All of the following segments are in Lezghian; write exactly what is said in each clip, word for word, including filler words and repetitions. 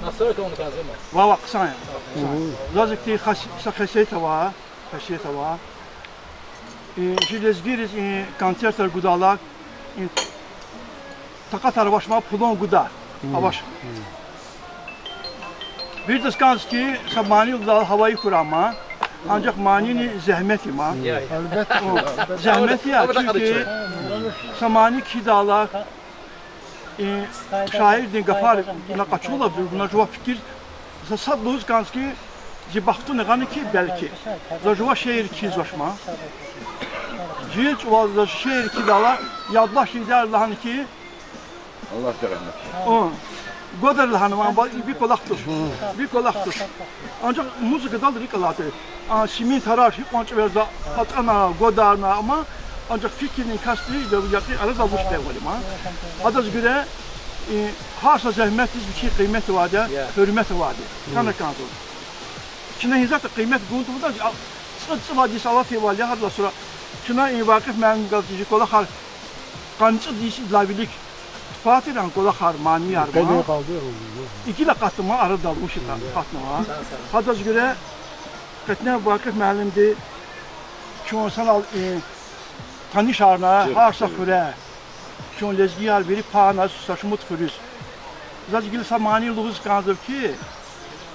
Настройка авун кӀанзава. Вава, хъсан я. Заз ихьтин хас-, са хесет ава, хесет ава. Э, жи лезгийриз и концертар гудайла, и такьатар авач ман, пулун гуда авач. Виридаз кӀанзава хьи, са мани лугьудайла гьавайи хьурай ман, анжах манини зегьмет я ман. Зегьмет я, чуьнки са мани кхьидайла, и шаирдин гафар на къачурла, вуна жува фикир, за сад лугьуз кӀанзава хьи, зи бахтуни гъана хьи, белки, за жува шиир кхьизвач ман. Жи чӀавуз за шиир кхьидайла, ядлашидай лагьана хьи, Аллагьди рагьмет. О, гвадар лагьана ман, ви кӀвалах туш. Ви кӀвалах туш. Анжах музыкадал рикӀ алай тир. А симин тарар гьикьван чӀаварда атӀана, гвадарна, амма анжах фикирдин касди, якьин арадал вуч хьайивал я ман. Адаз гуьре, э, гьар са зегьметдиз вичин къимет авайди, гьуьрмет авайди хьана кӀанзава. Чна гьизата къимет гун тавуна, а, цӀуд-цӀувад йис алатайвал я гьадалай сура. Чна и Вакъиф муаллимдал жи кӀвалахар къанни цӀуд йис идалай вилик тухвайтир, а кӀвалахар, манияр ман. Гила акъатна ман, арадал вуч ятӀа акъатнава. Гьадаз гуьре къетне Вакъиф муаллимди чун санал, э, танишарна, гьар са хуьре. Чун лезгияр вири пайна са шумуд хуьруьз. Заз гила са мани лугьуз кӀанзава хьи,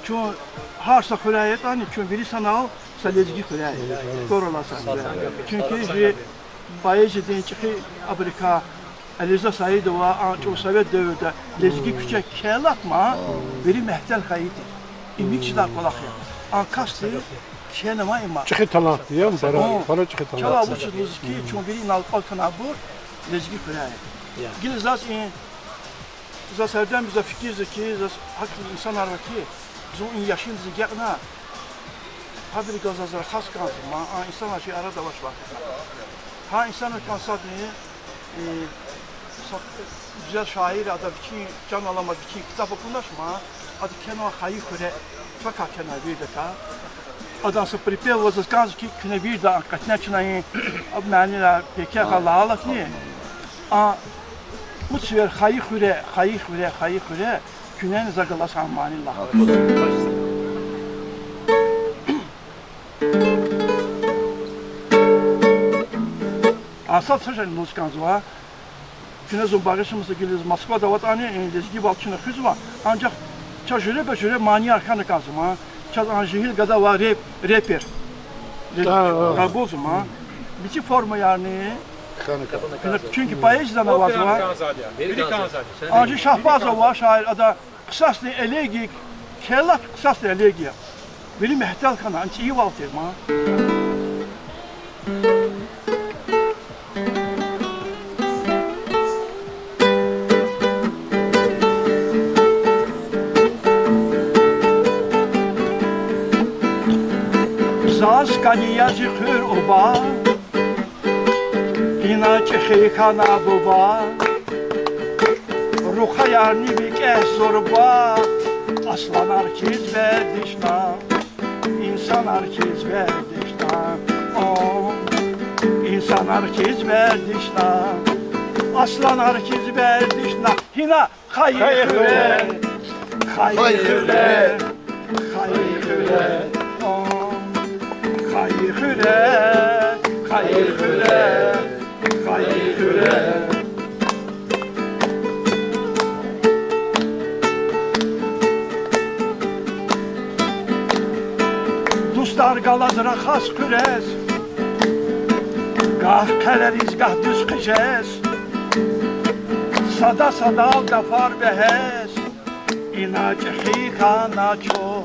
чун гьар са хуьряй ятӀани, чун вири санал са лезги хуьряй я. Коралай са хуьряй. Чуьнки жи поэзиядин чӀехи абурукай Алирза Саидова, а чӀавуз совет девирда лезги куьче кхьейлахъ ман, вири мягьтел хьайиди. Им михьидай кӀвалах я. А касди кхьенва им. ЧӀехи талант я, пара, пара чӀехи талант. Чавай вучиз лугьуз хьи, чун вири инал кӀватӀ хьанвайбур лезги хуьряй я. Гила заз и, заз гьердем за фикирзава хьи, заз гьахьтин инсанар ава хьи, зун и яшамдиз агакьна, гьабурукай заз рахаз кӀанзава ман, а инсанар чи арада авачир. Гьа инсанрикай садни, э, са гуьзел шаир, ада вичин чан аламаз вичин ктаб акунач ман, ада кхьенва Хайи хуьре, квекай кхьенва виридакай. Адан са припев ава, заз кӀанзава хьи, куьне вирида къетне чна и, а, манияр пекер хьайила лагьайтӀани, а, вучвер Хайи хуьре, Хайи хуьре, Хайи хуьре, куьнени за галаз гьа мани лагь. А сад са шей лугьуз кӀанзава. Куьне зун багъишламиса, гила заз Москвада аватӀани, э, лезгивал чна хуьзва, анжах чаз жуьреба-жуьре манияр хьана кӀанзава ман. Чаз а жегьил гада ава, реп-, репер. Реп-, кьабулзава ман. Мици формаярни. Чуьнки поэзиядани авазва. А жи Шагьбаз ава, шаир, ада Кьисасдин элегия, кхьейла Кьисасдин элегия. Вири мягьтел хьана, ам цӀийивал тир ман. Заз кӀани я зи хуьр, оба, ина чӀехи хьана буба. Рухваярни викӀегь зурба, асланар хьиз вердишна, инсанар хьиз вердишна, о, инсанар хьиз вердишна, асланар хьиз вердишна. Гьина хайи хуьре, хайи хуьре, хайи хуьре, о, хайи хуьре, хайи хуьре, хайи хуьре. Дустар галаз рахаз хуьрез, гагь хъелериз, гагь дуьз хъижез, сада-садал гафар вегьез, ина чӀехи хьана чун,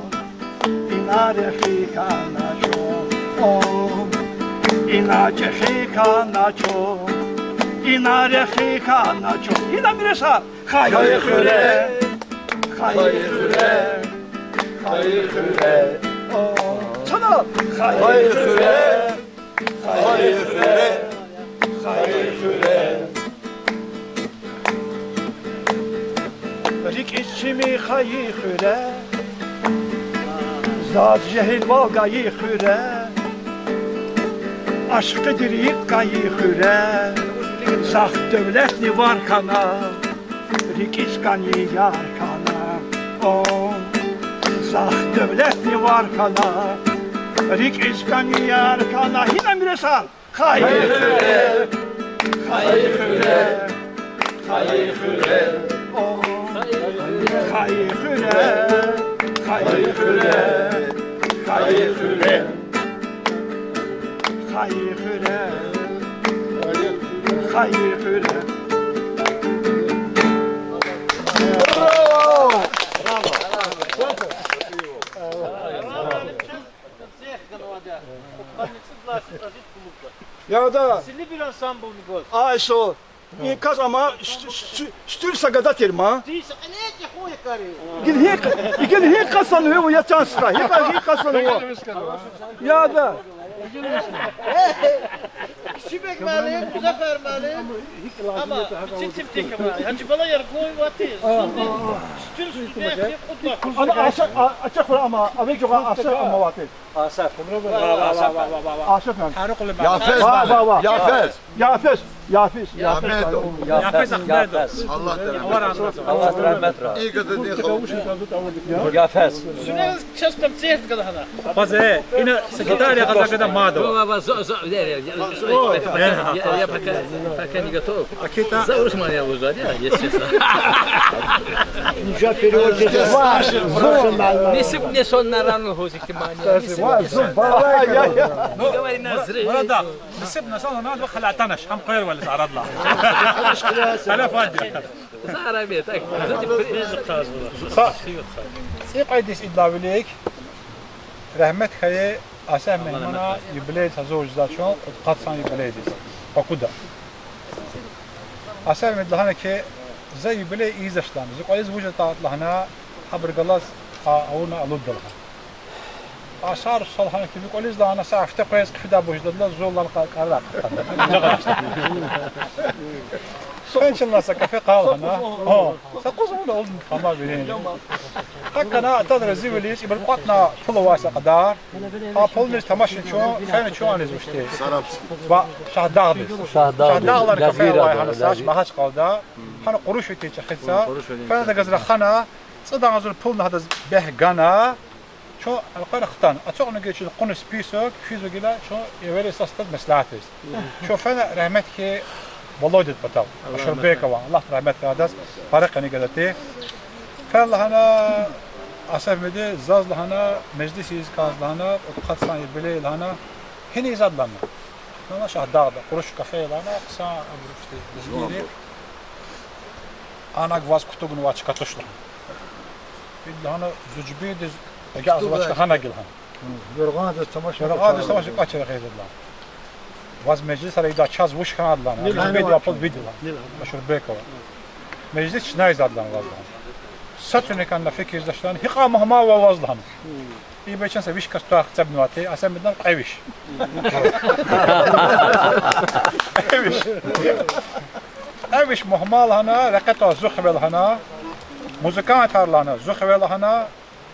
ина рехи хьана чун, о, ина чӀехи хьана чун, ина рехи хьана чун. Ина миреса, хайи хуьре, хайи хуьре, хайи хуьре, о, сана, хайи хуьре. Хайи хуьре, хайи хуьре. РикӀиз чими хайи хуьре, заз жегьилвал гайи хуьре, ашкъидин рикӀ гайи хуьре, захъ девлетни вар хьана, рикӀиз кӀани яр хьана, Захъ девлетни вар хьана, рикӀиз кӀанияр хьана, гьинамир сар? Хайи хуьре, хайи хуьре, хайи хуьре, о, хайи хуьре, хайи хуьре, хайи хуьре, хайи хуьре, хайи хуьре. Яда. Сили бир ансамблни гваз. Айсо. И кас ама ст-, ст-, стур са гада тир ма. Гил гьи, гил гьи кас ана гьи я чан стха. Гьи кас, гьи кас ана гьи. Яда. Кичи бек муаллим, Музаффар муаллим. Ама кичи тим тик ама. Гьажи бала яргъуй вати. Зунни стур студент кьудла. Ана аша, а, ача хура ама, аве жугъа аша ама вати. Асаф. Ва, ва, ва, ва, ва, ва. Асаф ман. Тарыкъ уле ман. Яфез Ва, ман. ва, ва. Яфез. Яфез, Яфез, Яфез. Ахмедов. Яфез, Яфез Ахмедов. Яфез. Аллагь рагьмет. Аллагь рагьмет ра. Аллагь рагьмет ра. И гада дин халкь. Яфез. Сюрез честно честь гада гьана. Базе, ина секретарь я гъаза гада мадо. Ва, ва, ва, зо, зо, я, я, я, зо, Ой. я, я, я пока, пока не готов. Акита. За Усман я уже, я, если честно. Ничего, переводчик. Ва, зо. Неси мне сон на рану гьоз ихтимани. Ва, зо, балай. Не говори на зря. Мурада, насиб на сон на два халатанаш, гьам къвервализ арадла. Халафади. Са-, цӀикьведиз идалай вилик, рагьмет хьайи Асеф Мегьмана юбилейдиз гьазур жезвай чун, кьудкъад сан юбилейдиз, Бакуда. Асеф Мегьмед лагьана хьи, за юбилей ийизвач лагьана, зи кӀвализ вуж ятӀа лагьана, гьабуру галаз а-, авуна алудда лагьана. Асеф са лагьана хьи, ви кӀвализ лагьана са гьафте къвез хъфидай буш жедайла, зун лагьана кӀарар акъатна. Фена чна лагьана са кафе къал лагьана. Гьа, са къуз авуна алудна тамам вирин. ГьакӀ хьана атана разивилиз, ибур кӀватӀна пул авай са кьадар. А пулуниз тамашна чун, фена чун аниз вучтиз. Ва Шагьдагъдиз. Шагьдагъдиз. Шагьдагълай кафе авай гьана са, Магьачкъалада. Гьана къуруш витин чӀехи са. Фена адаз рахана, цӀуд агъзур пулни гьадаз бегь гана. Чун элкъвена хтана. Ацукьна гила чун кьуна список, физва гила чун эвер эсасдиз меслятриз. Чун фена рагьметдик Володядин патав, Ашурбекован, Аллагь рагьмет хьуй адаз, пара къени гада тир. Фена лагьана Асеф Мегьмеди, заз лагьана, межлис ийиз кӀанзава лагьана, кьудкъад сан юбилей лагьана, гьина ийизвайди лагьана. Лагьана Шагьдагъда, къуруш кафе лагьана, хъсан абур ихьтин лезгийри. Анаг ваз кутугнавай чка туш лагьана. Ида лагьана зужбидиз агакьзавай чка гьана гила лагьана. Яргъандиз тамаша, яргъандиз тамаша кӀвачера гъизвайди лагьана. Ваз межлисар ийидай чаз вуч хьанвайди лагьана. Зужбиди апал види лагьана. Ашурбекова. Межлис чна ийизвайди лагьана ваз лагьана. Са цуьне кӀанда фикирзавач лагьана, гьикьван мугьманвал ваз лагьана. И бязи чна са виш кас твах цебнавати, Асеф Мегьмедан кьве виш. Кьве виш. Кьве виш мугьман лагьана, рекье тваз зи хиве лагьана, музыкантар лагьана, зи хиве лагьана,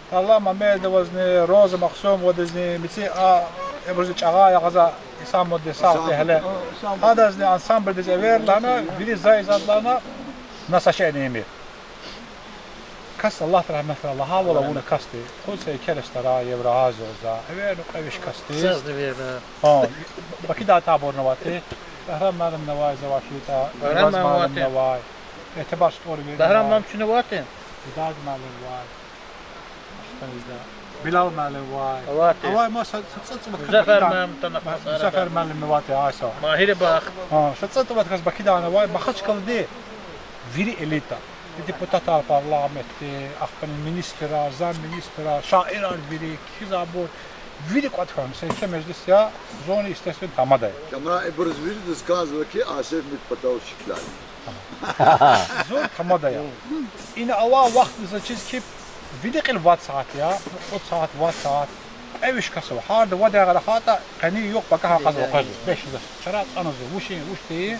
Талгъан Мамедовазни, Роза Махсумовадизни, мици а, ибурузни чӀагъай агъаза Исамудин сагъ тир гьеле. Адазни ансамблдиз эвер лагьана, вири за ийизвайди лагьана, на са шейни ийимир. Кас Аллагьди рагьметрай лагьайвал авуна касди, кьуд са керестара Евразиялай, эверна кьве виш касди. Зазни эверна. Гьа, Бакидай табурни авай тир. Багьрам муаллимни авай завай хьайитӀа, Багьрам Иваз муаллимни авай. Этибар СтӀурвидни авай. Багьрам муаллим чун авай тир? Видад муаллим авай. Билал муаллим авай. Авай тир. Авай ма са, са цӀуд-цӀувад кас Музаффар Бакидай. Муаллим тана Ма-, хъсан Музаффар муаллим авай тир, айса. Магьир бах. Гьа, са цӀуд-цӀувад кас Бакидай авай, Махачкъалади вири элита. Депутатар парламентдин, ахпани министрар, замминистрар, шаирар вири, кхьизвайбур, вири кӀватӀ хьана, са еке межлис я, зунни, естественно, тамада я. Камран, ибуруз виридаз кӀанзава хьи, Асеф Мегьмед патал шикилар. Зун тамада я. Ина авай вахтни заз чиз хьи, вини кьил вад сят я, кьуд сят, вад сят, кьве виш кас ава. Гьарда вад ягъа рахайтӀа, къенин югъ пакагьан къаз акъвазва, бес жез, чара цӀанзава, вучин, вуч тийин.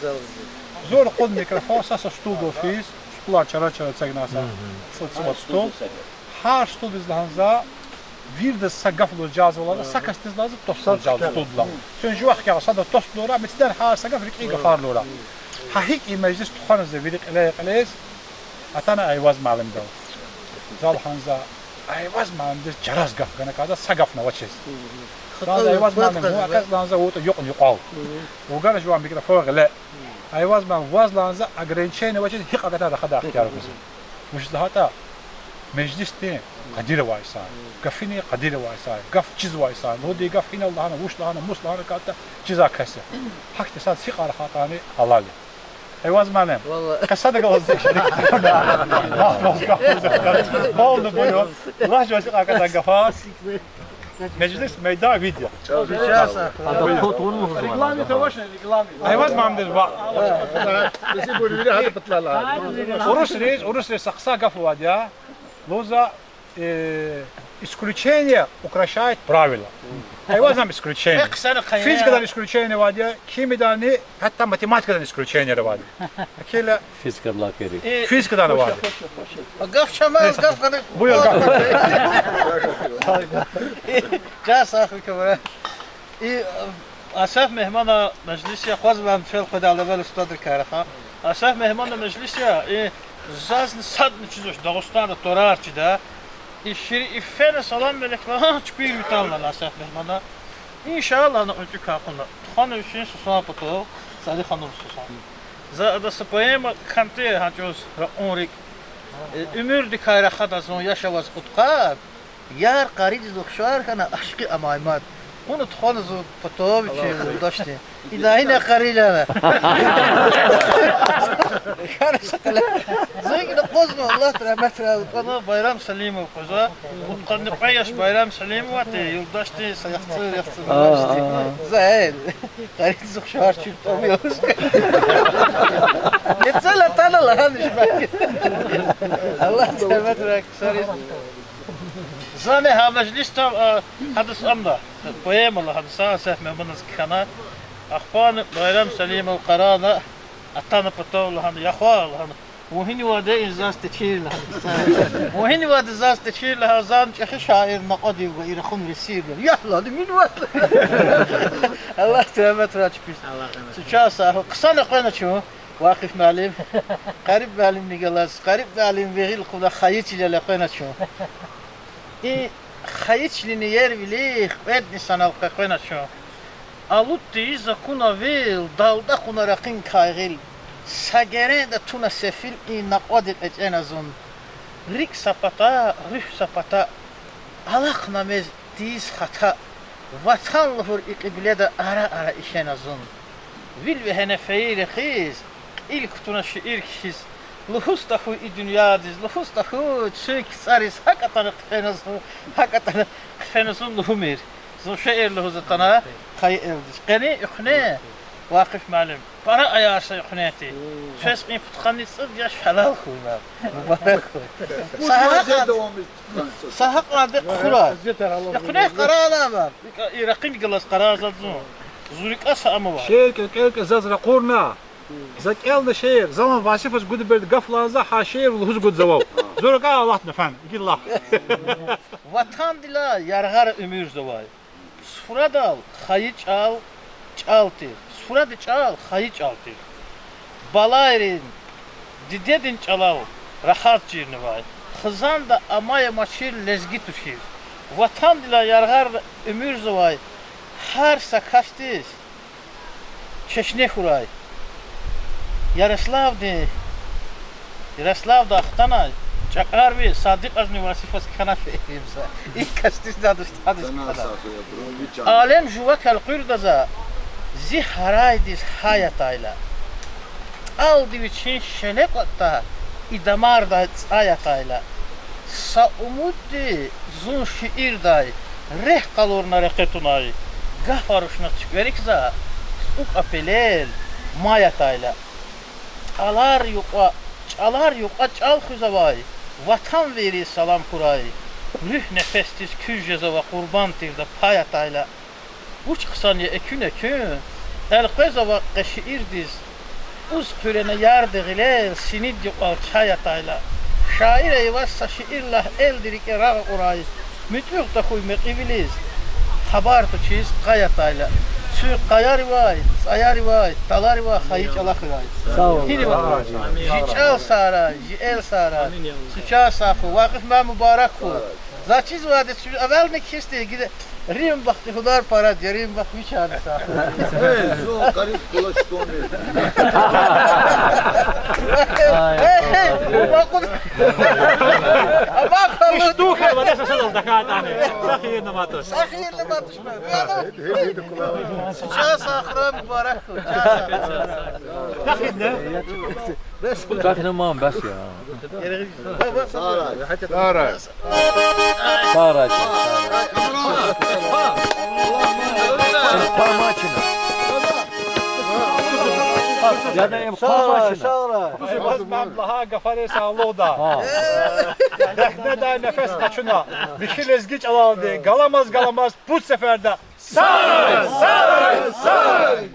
Зун кьуна микрофон, са-са стулдал физ, стулар чара-чара эцигна са, цӀуд-цӀувад стул. Гьар стулдиз лагьана за, виридаз са гаф лугьуз жезва лагьана, са касдиз лагьана за, тостал жезва стулдал. Чун жувахъ кӀелна сада тост лугьурай, мицидани гьар са гаф рикӀин гафар лугьурай. Гьа гьикӀ и межлис тухвана за вири кьиле-кьилиз, атана Айваз муаллимдал. За лагьана за, Айваз муаллимдиз чараз гаф гана кӀанда, са гафни авачиз. Лагьана за, Айваз муаллим, вун акъатзава лагьана за, вун ятӀа юкьни-юкьвал. Вугана жуван микрофон гъиле. Айваз муаллим, ваз лагьана за ограничение авачиз гьикӀ агатна рахадай ихтияр гузва. Вучиз лагьайтӀа межлисдин къадир авай инсан, гафунин къадир авай инсан, гаф чизвай инсан, лугьудай гаф гьинал лагьана, вуч лагьана, мус лагьана кӀанда, чизвай кас я. Гьахьтин сад гьикьван рахайтӀани гьалал я. Айваз муаллим. Валлагь. Къе садак галаз дегишди. Ма, ма, гаф полный буюр. Лагь жуваз гьикьван кӀанда гафар. Межлис мейдан вид я. Ада код вуна лугьузва. Регламент авачни, регламент. Айваз муаллимдиз ва. Спасибо, вири гьада паталай. Урусриз, урусриз са хъсан гаф авайди я. Лугьузва, э, исключение украшает правила. Айваз муаллим исключение. Физикадан исключение авайди я, химиядани, гьатта математикадан исключение авайди я. Акила физикадан авайди я. Гаф чамаз, гаф гана. Буюр, гаф. Чан сагъ хьуй, камера. И, э, Асеф Мегьмана межлис я, акъвазмир фел къведайла эвел устадрикай рахай. Асеф Мегьмана межлис я, и зазни садни чизвач Дагъустанда, тӀварар чида. И шиир, и фена салам-мелек лагьана, чпин витал лагьана Асеф Мегьмана. Иншаллагь, лагьана, кьуьчӀуькай кьуна. Тухвана вичин Сусан патал, Сали ханум Сусан. За ада са поэма кхьенвай гьа чӀавуз, Ракьун рикӀ. Э, уьмуьрдикай рахада зун яш аваз кьудкъад, яр къаридиз ухшар хьана, ашкъи амай мад. Кьуна тухвана зун патав вичин юлдашдин. Ида гьина къари лагьана. Хьана са къале. Зун гила акъвазна, Аллагьди рагьметрай кьуна, Байрам Салимов къвезва. Кьудкъанни кьве яш Байрам Салимовди, юлдашди са яхцӀур, яхцӀур юлдашди. За, э, къаридиз ухшар чир тӀвар я. Гецел атана лагьанач ман. Аллагьди рагьметрай ксариз. Зани гьа межлисда, а, гьадаз амда, поэма лагьана, са Асеф Мегьманаз кхьена. Ахпани Байрам Салимов къарагъна, атана патав лагьана, я хва лагьана, вун гьинивайди я заз течир лагьана. Вун гьинивайди я заз течир лагьана, зани чӀехи шаир накьвадив гва, и рахун весирда. Я лагьана, минивайди я. Аллагьди рагьметрай чпиз. Чан сагъ хьуй. Хъсан экъвена чун, Вакъиф муаллим. Къариб муаллимни галаз, Къариб муаллим вегьил кьуна хайи чилел экъвена чун. И хайи чилин иервилихъ кьведни санал къекъвена чун. Алуд тийиз акуна вил, далда кьуна ракъинкай гъил. Са геренда туна сефил, и накьвадик экӀена зун. РикӀ са пата, руьгь са пата, алахъна мез тийиз хата, ватан лугьур и кьибледа ара-ара ишена зун. Вил вегьена фейи рекьиз, кьил кутуна шиир кхьиз, лугьуз тахьуй и дуьньядиз, лугьуз тахьуй чуьн кицӀариз, гьакӀ атана хъфена зун, гьакӀ атана хъфена зун лугьумир. Зун шиир лугьуз атана хайи элдиз. Къенин уьхне, Вакъиф муаллим, пара аяр са уьхне тир. Квез кьин пудкъанни цӀуд яш гьалал хьуй, мубарак хьуй. Са гьакьванди, са гьакьванди хъурай. Уьхне къарагъна ман. И ракъинди галаз къарагъзава зун. Зун рикӀа са ам авай. Шиир кӀел-кӀел заз ракъурна. За кӀелна шиир, за ван Васифаз гуда береда гаф лагьана за, гьа шиир лугьуз гудзавай. Зун ракӀа алатна фена, гила лагь. Ватандилай яргъара уьмуьрзавай. Суфрадал хайи чӀал, чӀал тир. Суфради чӀал хайи чӀал тир. Балайрин, дидедин чӀалал рахаз чирнавай. Хизанда амай-амачир лезги тушир. Ватандилай яргъара уьмуьрзавай гьар са касдиз чешне хьурай. Ярославдин, Ярославда хтанай чӀакӀар ви Садикьазни Васифаз кхьена шиир им за. И касдиз гьадаз, гьадаз кхьена. Алем жувак элкъуьрда за, зи гьарайдиз гьай атайла. ТӀалди вичин шеле кӀватӀда, и дамардай цӀай атайла. Са умудди зун шиирдай рехъ къалурна рекье тунай. Гафар рушна цуькверик за, цӀукӀа пелел май атайла. ЧӀалар юкьва, чӀалар юкьва чӀал хуьзвай, ватанвийриз салам хьурай. Руьгь нефесдиз куьз жезава, къурбанд тирда пай атайла. Вуч хъсан я экуьн-экуьн, элкъвезава къе шиирдиз, уз хъуьрена ярди гъилел, синид юкьвал чай атайла. Шаир Айваз са шиир лагь, элди рикӀе рагъ акьурай, муьтӀуьгъ тахьуй мекьивилиз, хабар тушиз къай атайла. Къаяривай, цӀаяривай, таларивай хайи чӀала хьурай. Са-, гьинивай? Жи чӀал сагърай, жи эл сагърай. Амин, я Аллагь. Су чан сагъ хьуй, Вакъиф мугьман, мубарак хьуй. Заз чизвайди, су авални кхьисти гила Рим бахти гьунар парад, я Рим бах вичарни сагъ хьуй. Эй, зун къариб кулачтун бир. Эй, эй, эй, мугьман. Амма калу. Штука, вот это что за такая там? Сахир наматош. Сахир наматош. Чан сагърай, мубарак хьуй, чан сагърай. Бахна ман, бас я. Сагърай. Сагърай. Сагърай. Тамачина. Я да им тамачина. Ваз ман лагьай гафари сагълугъда. Ха. Дехнедай нефес къачуна, михьи лезги чӀалалди, галамаз-галамаз пуд сеферда. Сагърай, сагърай, сагърай!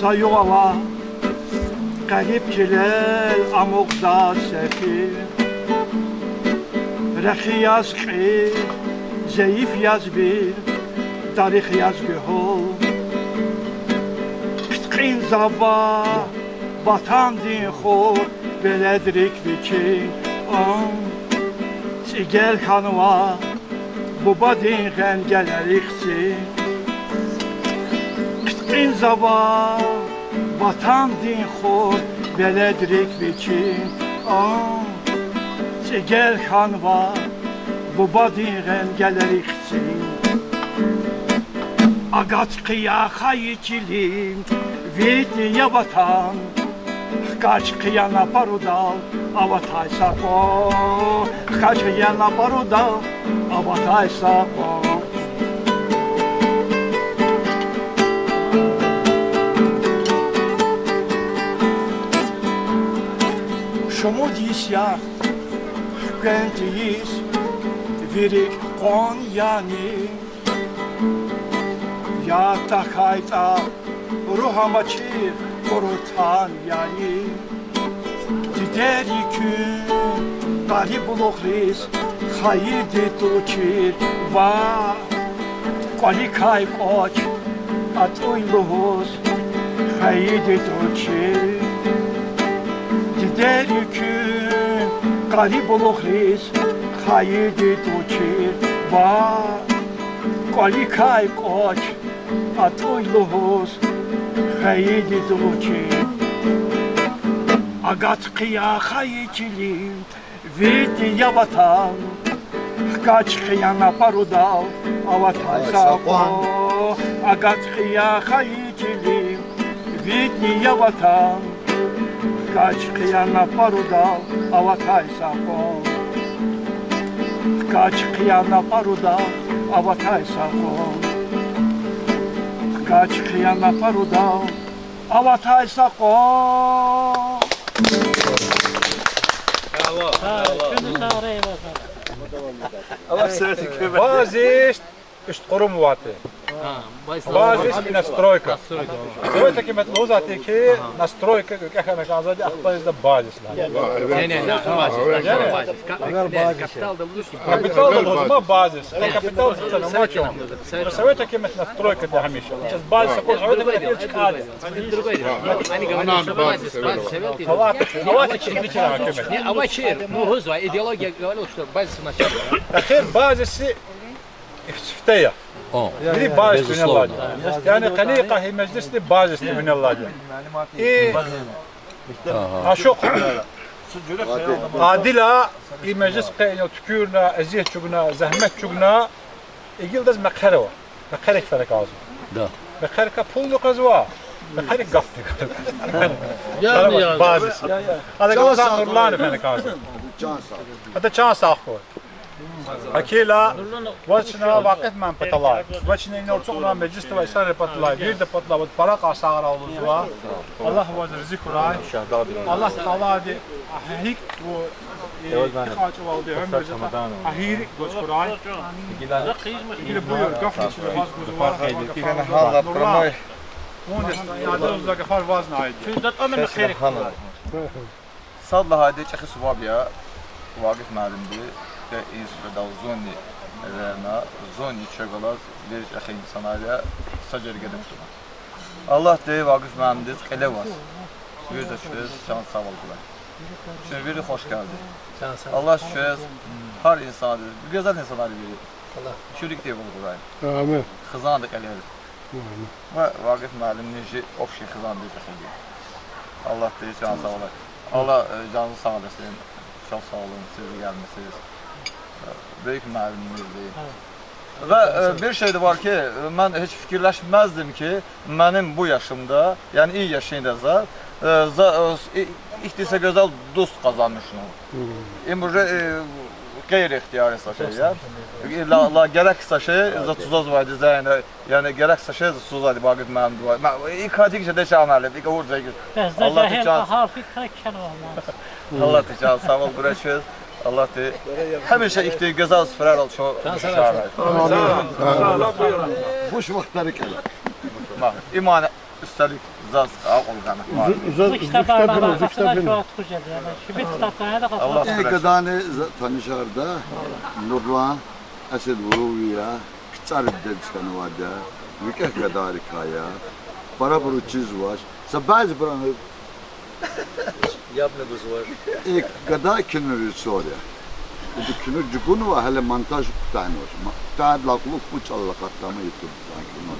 Са югъ ава къариб чилел амукьда сефил. Рехи яз кьил, зайиф яз вил, дарих яз гуьгьуьл. Пуд кьин зава ватандин хур, веледрик вичин, ам, цӀигел хьанва бубадин гъен гелерихъ цин. Пуд кьин зава ватандин хур, веледрик вичин, ам, цӀигел хьанва бубадин гъен гелерихъ цин. Агат хъия хайи чилин, виридни я ватан, хкаж хъия на парудал аватай са къван, хкаж хъия на парудал аватай са къван. Шумуд йис я хквен тийиз ви рикӀ къван яни, яд тахьайтӀа, руьгь амачир къурутан яни. Дидейри куьн къари булухриз хайиди тушир, ва кӀваликай кӀвач атӀуй лугьуз хайиди тушир. Дидейри куьн къари булухриз хайиди тушир, ва кӀваликай кӀвач атӀуй лугьуз хайиди тушир. Агат хъия хайи чилин, виридни я ватан, хкаж хъия на парудал аватай са къван. Агат хъия хайи чилин, Идни я ватан, хкаж хъия на паруда, аватай са къван. Хкаж хъия на паруда, аватай са къван. Хкаж хъия на паруда, аватай са къван. Браво, браво. Базис Усть-Къурум авайди. Базис и настройка. Совет гьукумат лугьузвайди хьи, настройка викӀегьна кӀанзавайди, ахпа заз базис лагьана. Не, не, на, базис, базис. Капиталда лугьуз, ма базис. Капитал цана ма чун. Совет гьукумат настройка де гьамиша. Сейчас базис акур, Совет гьукумат чкӀади. Они говорят, что базис, базис, Совет. Авай, авай чи, чи гьукумат. Не, авай чир, ну, лугьузва, идеология говорила, что базис у нас. Эхир базис и сифте я. О, вири базис безусловно. Винеллайди. Яни къенин йикъа гьи межлисни базис винеллайди. И Ага. Ашукь Адила и межлис къе инал туькӀуьрна, азият чӀугуна, зегьмет чӀугуна, и гилдаз мехъер ава. Мехъерик фена кӀанзава. Да. Мехъерикай пулни къвезва, мехъерик гафни кӀанзава. Яни, яни. Базис. Адакай Нурлани фена кӀанзава. Ада чан сагъ хьуй. Акила, ваз чна Вакъиф муаллим паталай, ваз чна инал ацукьнавай межлисда авай инсанрин паталай, виридан паталай ваз пара кьван сагърай лугьузва. Аллагь ваз рази хьурай. Аллагь Таалади гьа гьикӀ ва, э, гьикьван чӀавалди уьмуьр жеда, гьа гьи рикӀ гваз хьурай. Гила буюр, гафни чна ваз гузва. Нурла, вундиз я адаз за гафар вазни айди. Сад лагьайди, чӀехи суваб я Вакъиф муаллимди, къе и суфрадал зунни эверна, зунни чӀугваз, вири чӀехи инсанар я, са жергеда кутуна. Аллагьди Вакъиф муаллимдиз кьиле аваз, виридаз чаз чан сагъвал гурай. Чун вири хвашгелди. Аллагьди чаз, гьар инсандиз, гуьзел инсанар вири, чун рикӀ тирвал гурай. Амин. Хизанда кьиле аваз. Ва Вакъиф муаллимни чи общий хизандин чӀехиди. Аллагьди чан сагъвал. Аллагь, э, canınız sağ olsun. Çok sağ olun, siz de gelmişsiniz. Э, büyük muallimimizdi. Ve, e, bir şey de var ki, e, ben hiç fikirleşmezdim ki, benim bu yaşımda, yani iyi yaşında za, e, za, e, i-, ihtiyse güzel dost kazanmışım. Им уже, э, гъейри ихтияри са шей я. Ла, ла герек са шей, за цузазвайди за яна, яни герек са шей за цузазвайди Вакъиф муаллимдивай. Ма, и кадик жеда чан муаллим, и гавур жеги. Бес за Аллагьди жегьил чан, ва гьар фикир кхьенвай. Аллагьди чан сагъвал гурай чаз. Аллагьди гьамиша ихьтин гуьзел суфрарал чун шад хьурай. Буш вахтари кӀела. Ма, иман Üstelik zaz akul gana. Заз, заз, заз китабар, заз китабар. Шуат хужа яна. Шуби китабар да. Аллагь, э, шукур. Гадани за танишарда, Нурлан, Асед Вуруви я, КцӀара дидедиз хьанвайди я, викӀегь гадайрикай я, парабуру чизвач, са бязибуру яб гузвач. Э, гада кино режиссёр я. Ида кино чӀугунва, гьеле монтаж кутягьнавач. Ма-, кутягьдалай кьулухъ пуд чӀалал акъатдайма ютубдай кино.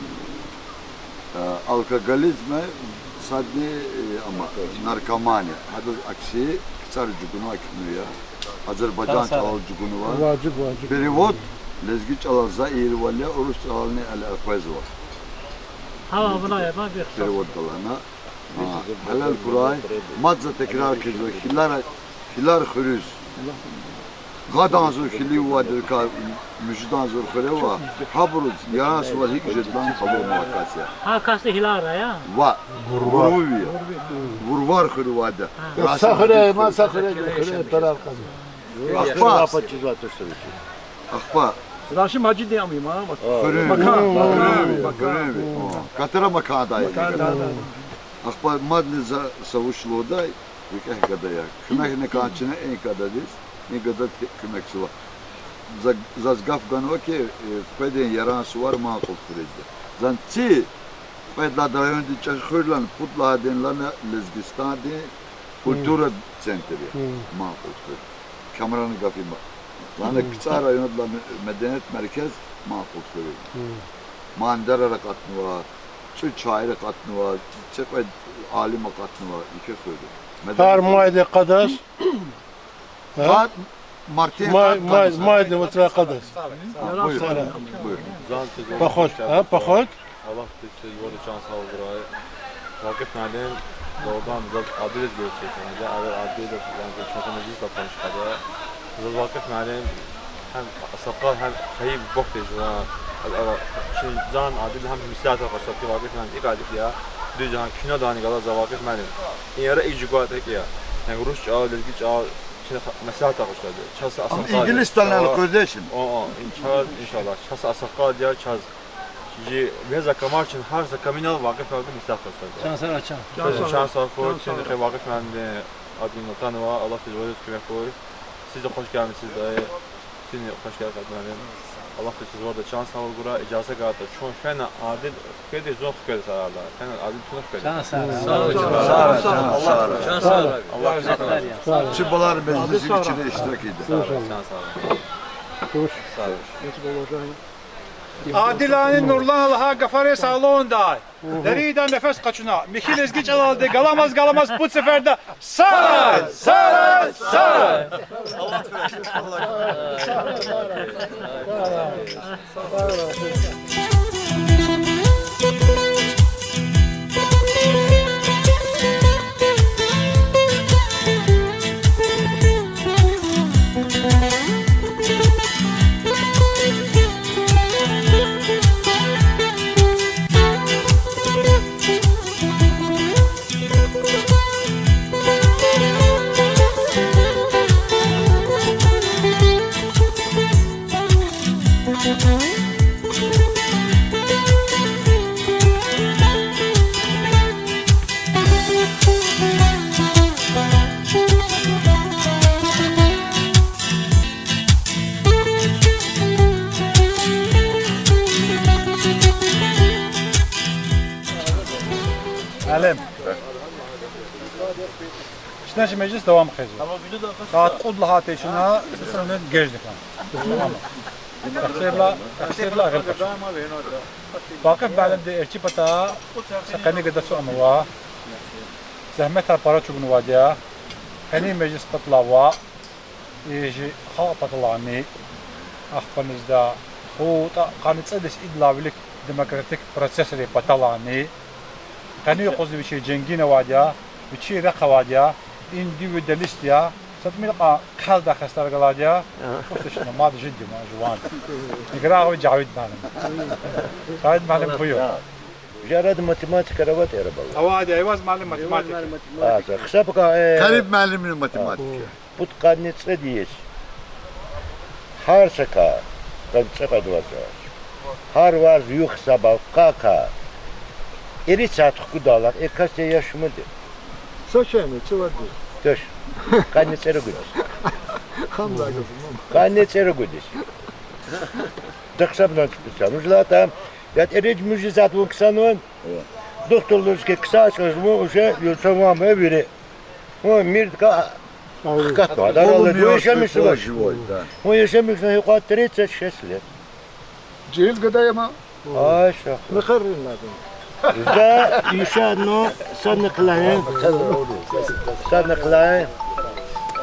Э, алкоголизм, садни, э, ама, наркомания. Гьадаз акси КцӀара чӀугунвай кино я. Азербайжан чӀалал чӀугунва. Важиб, важиб. Перевод лезги чӀалал за ийирвал я, урус чӀалални элкъвезва. Гьа, вуна я, ма бир перевод галана. Гьа, гьелел хьурай, мад за текрар хъийизва, хьилар, хьилар хуьруьз. Къаданзур хьиливайди рикай, муьжуьданзур хуьре ва, гьабуруз Яран сувар гьикӀ жедалди къалурнавай кас я. Гьа касди хьилар я? Ва, Вурвар. Вурви я. Вурвар хуьрувайди я. Са хуьре, ма са хуьре, хуьре тарар къаза. Ахпа. Ахпа. Рашим Гьажидин ам я ма. Хуьруьн. Макан. Хуьруьн. Макан. Хуьруьн. О, катара маканда я. Маканда. Ахпа мадни за са вуч лугьудай, викӀегь гада я. Куьмекна кӀан чна и гададиз, и гада куьмекчи ва. За, заз гаф ганва хьи, э, къведин Яран сувар Манкъулидхуьруьз я. Зани ци, кьвед лагьай райондин чӀехи хуьр лагьана, пуд лагьайдин лагьана Лезгистандин культура центр я. Манкъулидхуьр. Камеран гаф има. Лагьана КцӀар райондин лагьана меденият меркез Манкъулидхуьр я. Манидерар акъатнава, цӀуд шаир акъатнава, цӀикьвед алим акъатнава, еке хуьр я. Гьар майдин къадаз, гьа? Гьар мартдин къад, май, майдин вацран къадаз. Буюр. Буюр. Поход, гьа, поход. Аллагьди чаз вири чан сагъ гурай. Вакъиф муаллим, дагъдан заз Адилиз гелчи хьана, я, ар Адилиз, я, чан са межлисда таниш хьана. Заз Вакъиф муаллим гьам агъсакъал, гьам хайи бубахъди жуван. Ара, чин зан Адил гьам меслятар къачурди Вакъиф муаллим икӀ Адил я. Дуьз я, гьам кинодани галаз Вакъиф муаллим. Ин ара и жугват икӀ я. Яни урус чӀал, лезги чӀал, чин ха-, меслятар къачурди. Чаз са Ам агъсакъал я. Инглисдални Ча-, къвезвачни? О, о, ин чаз, иншаллагь, чаз са агъсакъал я, чаз Жи веза камар чин гьар са камунал Вакъиф муаллимди меслят къачурди. Чан сагъ, чан. Чан сагъ хьуй, чан сагъ хьуй. Вакъиф муаллимди админ атанва, Аллагьди ваз куьмек хьуй. Сиз де хваш гелмишсиз, сиз де хваш гелди, Вакъиф муаллим. Аллагьди сиз варда чан сагъвал гурай, ижаза гайитӀа, чун фена Адил хкведи, зун хкведи сарайла. Фена Адил, чун хкведи. Чан сагъ хьуй. Сагъ хьуй, чан сагъ хьуй. Аллагьди сагъ хьуй. Чи балайри межлисдин вичиз иштирак ийида. Сагъ хьуй, чан сагъ хьуй. Сагъ хьуй. Адилани Нурлана лагьай гафари сагълугъдай. Дериндай нефес къачуна, михьи лезги чӀалалди галамаз-галамаз пуд сеферда: сагърай, сагърай, сагърай! Муаллим. Чна чи межлис давам хъийизва. Сят кьуд лагьайтӀа чна, са минут гежди хьана. Тахсирла, тахсирла гъил къачу. Вакъиф муаллимди эрчӀи пата са къени гада ацукьнава. Зегьметар пара чӀугунвайди я. Къенин межлис кьатӀлай ваъ, и жи халкь паталайни, ахпа низда, хутӀа къанни цӀуд йис идалай вилик демократик процессрин паталайни, къенин юкъуз вичи женгинавайди я, вичи рехъ авайди я, индивидуалист я, са тӀимил кьван хъелдай хестер галайди я, ухтична мад жиди ма жуван. Играгъви Жавид муаллим. Жавид муаллим, буюр. Жи арада математикаяр аватӀа, я балаяр? Авайди я, Айваз муаллим математик я. А, за хсаб ка, э, Кариб муаллимни математик я. Пуд къанни цӀуд йис. Гьар са кар, къанни цӀикьвед вацӀач. Гьар варз югъ гьисабай къакай. Ирид сят хкудайла, и касди яшмуди. Са шейни, цӀувад йис. Туш. Къанни цӀеругуд йис. Къанни цӀеругуд йис. Дахсабнан чпицан. Ужлата, я ирид муьжуьд сят вун ксанван, духтур лугьуз хьи, ксач жуван уже юлцавама вири. Вун мирдка хкатнава. Вун яшамиш жува. Вун яшамиш жува гьикьван тридцать шесть лет. Жегьил гада я ма. Ай, шаху. Мехъеррин лагьана. За иша, ну, садни хълагьин. Садни хълагьин.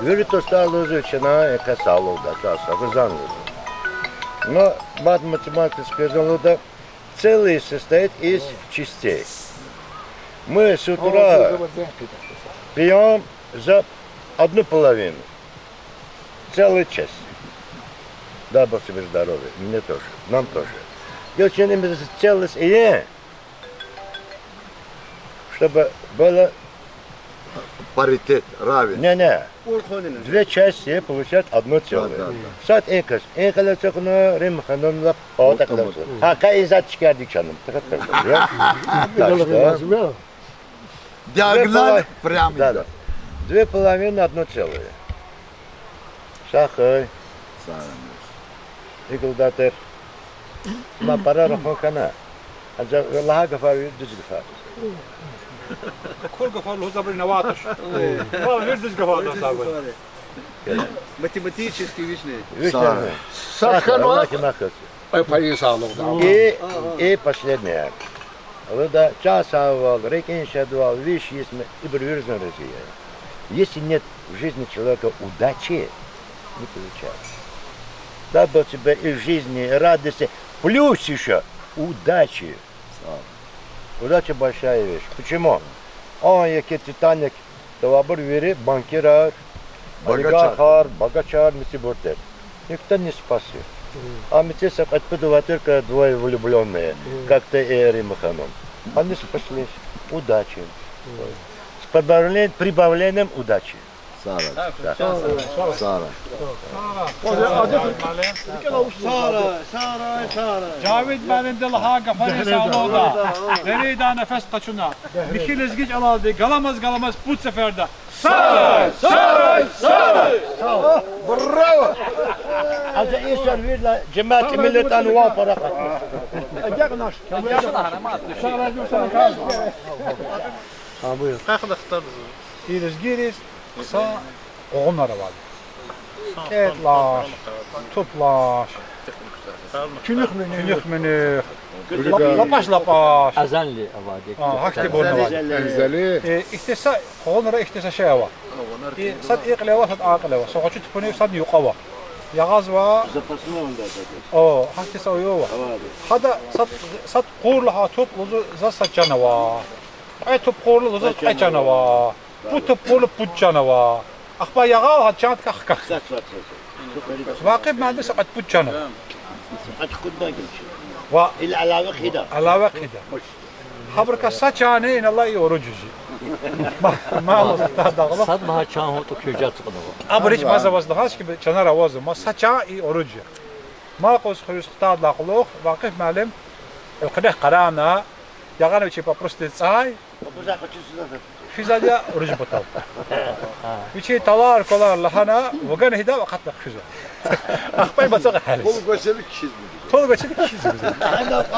Вири тостар лугьузва чна, яка сагълугъда, чан сагъ, гъизан лугьузва. Ну, мад математика скверзан лугьуда. Целый состоит из частей. Мы с утра пьём за одну половину. Целую часть. Дай Бог тебе здоровья. Мне тоже. Нам тоже. Дело в том, именно целость и есть, чтобы было паритет, равенство. Не, не. Две части получают одно целое. Да, да, да. Сад экас, экала цакна Римма ханумла патакла. Гьа, ка изат чкерди чанам. Так что, я? Так что. Диагональ прям идёт. Да, да. Две половины одно целое. Сагъ хьуй. Сагъ хьуй. Игулда тир. Ма пара рахун хьана. Анжах лагьай гафар вири дуьз гафар. Кур гафар лугьуз абуру инавай туш. Ва вири дуьз гафар лугьуз абуру. Математически вишни. Вишни. Сагъ хьуй. Сагъ хьуй. Аллагь куьмек хьуй. Ай, пайи сагълугъда. И, и последнее. Алуда, чан сагъвал, рикӀин шадвал, виш йис ма, ибур вирзан рази я. Если нет в жизни человека удачи, не получается. Дай Бог тебе и в жизни, и радости, плюс ещё удачи. Сагъ ол. Удача большая вещь. Почему? А, яки Титаник, тавабур вири банкирар, олигархар, богачар, мицибуртер. Никто не спас их. А мици са кьвед-пуд авай только двое влюблённые, как ты и Римма Ханум. Они спаслись. Удачи. С прибавлен-, прибавлением удачи. Сара. Сара. Сара, Сара, Сара. Жавид муаллимди лагьай гафариз сагълугъда. Дериндай нефес къачуна. Михьи лезги чӀалалди галамаз-галамаз пуд сеферда. Сара! Сара! Сара! Браво! Аза инсан вирла жемят миллетан ван пара къачу. Къахда хтабзу. И лезгийриз хъсан къугъунар авайди. КӀетӀлаш, туплаш, чуьнуьх-муьнуьх, лапаш-лапаш. Азанли авайди. А, гьахьтинбурни авайди. Э, ихьтин са къугъунра ихьтин са шей ава. И сад и кьиле ава, сад а кьиле ава. Са гъвечӀи тупунив садни юкьва ава. Ягъазва. О, гьахьтин са уюв ава. Гьада сад, сад къурла гьа туп лугьузва заз сад чан ава. Кьве туп къурла лугьузва кьве чан ава. Пуд туп къурла пуд чан ава. Ахпа ягъал гьа чандикай хкахьда. Вакъиф муаллимди са кьве-пуд чан ава. Ва алава хъийида. Гьабурукай са чан инал алай и оруж жи. Ма, ма, сад лагьай чан гьатӀа куьжетӀ кьунава. Абур гьич маза ваз лагьач хьи, чанар авазва, ма са чан и оруж я. Ма къуз хуьруьз хтайдалай кьулухъ Вакъиф муаллим экуьнахъ къарагъна, ягъана вичи папрусдиз цӀай, физвайди я оруж патал. Вичин тӀалар-кӀвалар лагьана, вугана гьидав акъатна хъфизва. Ахпа им ацукь гьялиз. Тул гвачели кхьизва. Тул гвачели кхьизва.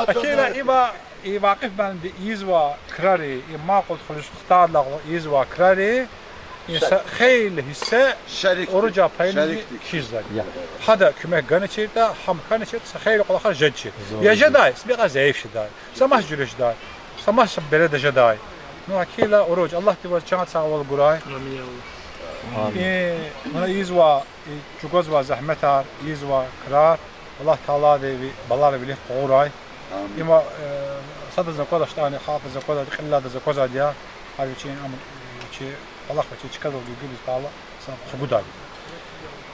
Ахирна има и Вакъиф муаллимди ийизва крари, и ма къуз хуьруьз хтайдалай кьулухъ ийизва крари, и са хейлин гьисса оружа пайни кхьизвайди я. Гьада куьмек ганачиртӀа, гьам хьаначиртӀа, са хейлин кӀвалахар жедачир. Я жедай, са мехъер зайиф жедай, са мас жуьре жедай, са мас береда жедай. Ну, гьакӀ хьайила, оруж, Аллагьди ваз чан сагъвал гурай. И вуна ийизва, и чӀугвазвай зегьметар, ийизва крар, Аллагь Таалади ви балайрин вилик къугъурай. Има, э, садаз аквазвачтӀани, халкьдиз аквазвайди, кьилелайдаз аквазвайди я, гьар вичин ам, вичи кӀвалах, вичи чкадал гуьгуьлиз тайила са хъугудай.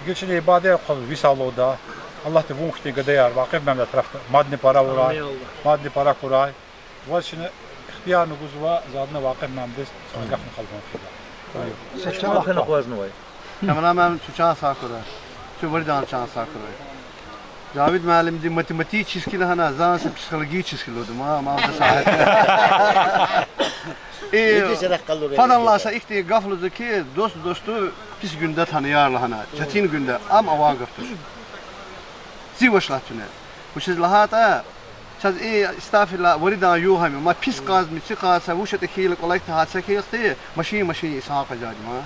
Гила чна ибадат хъваз ви сагълугъда, Аллагьди вун хьтин гадаяр Вакъиф муаллимдин тарафдай мадни пара авурай, мадни пара хьурай. Ваз чна ихтиярни гузва, за адна Вакъиф муаллимдиз са гафни хълагьун хъийида. Камеран муаллим, цу чан сагъ хьурай. Цу виридан чан сагъ хьурай. Жавид муаллимди математически лагьана, зани са психологически лугьуда, ма, ма, да сагьат. Э, фадалай са ихьтин гаф лугьузва хьи, дуст дустуз пис гуьнда танияр лагьана, четин гуьнда, ам авай гаф туш. Зи ваш лагьай туне. Вучиз лагьайтӀа, чаз и истафила виридан югъ гьам я, ма пис къаз, мици къаз, са вуч ятӀа хьайила кӀвалахда гьа са хьайила хьи, машин-машин инсан къвезвайди ма.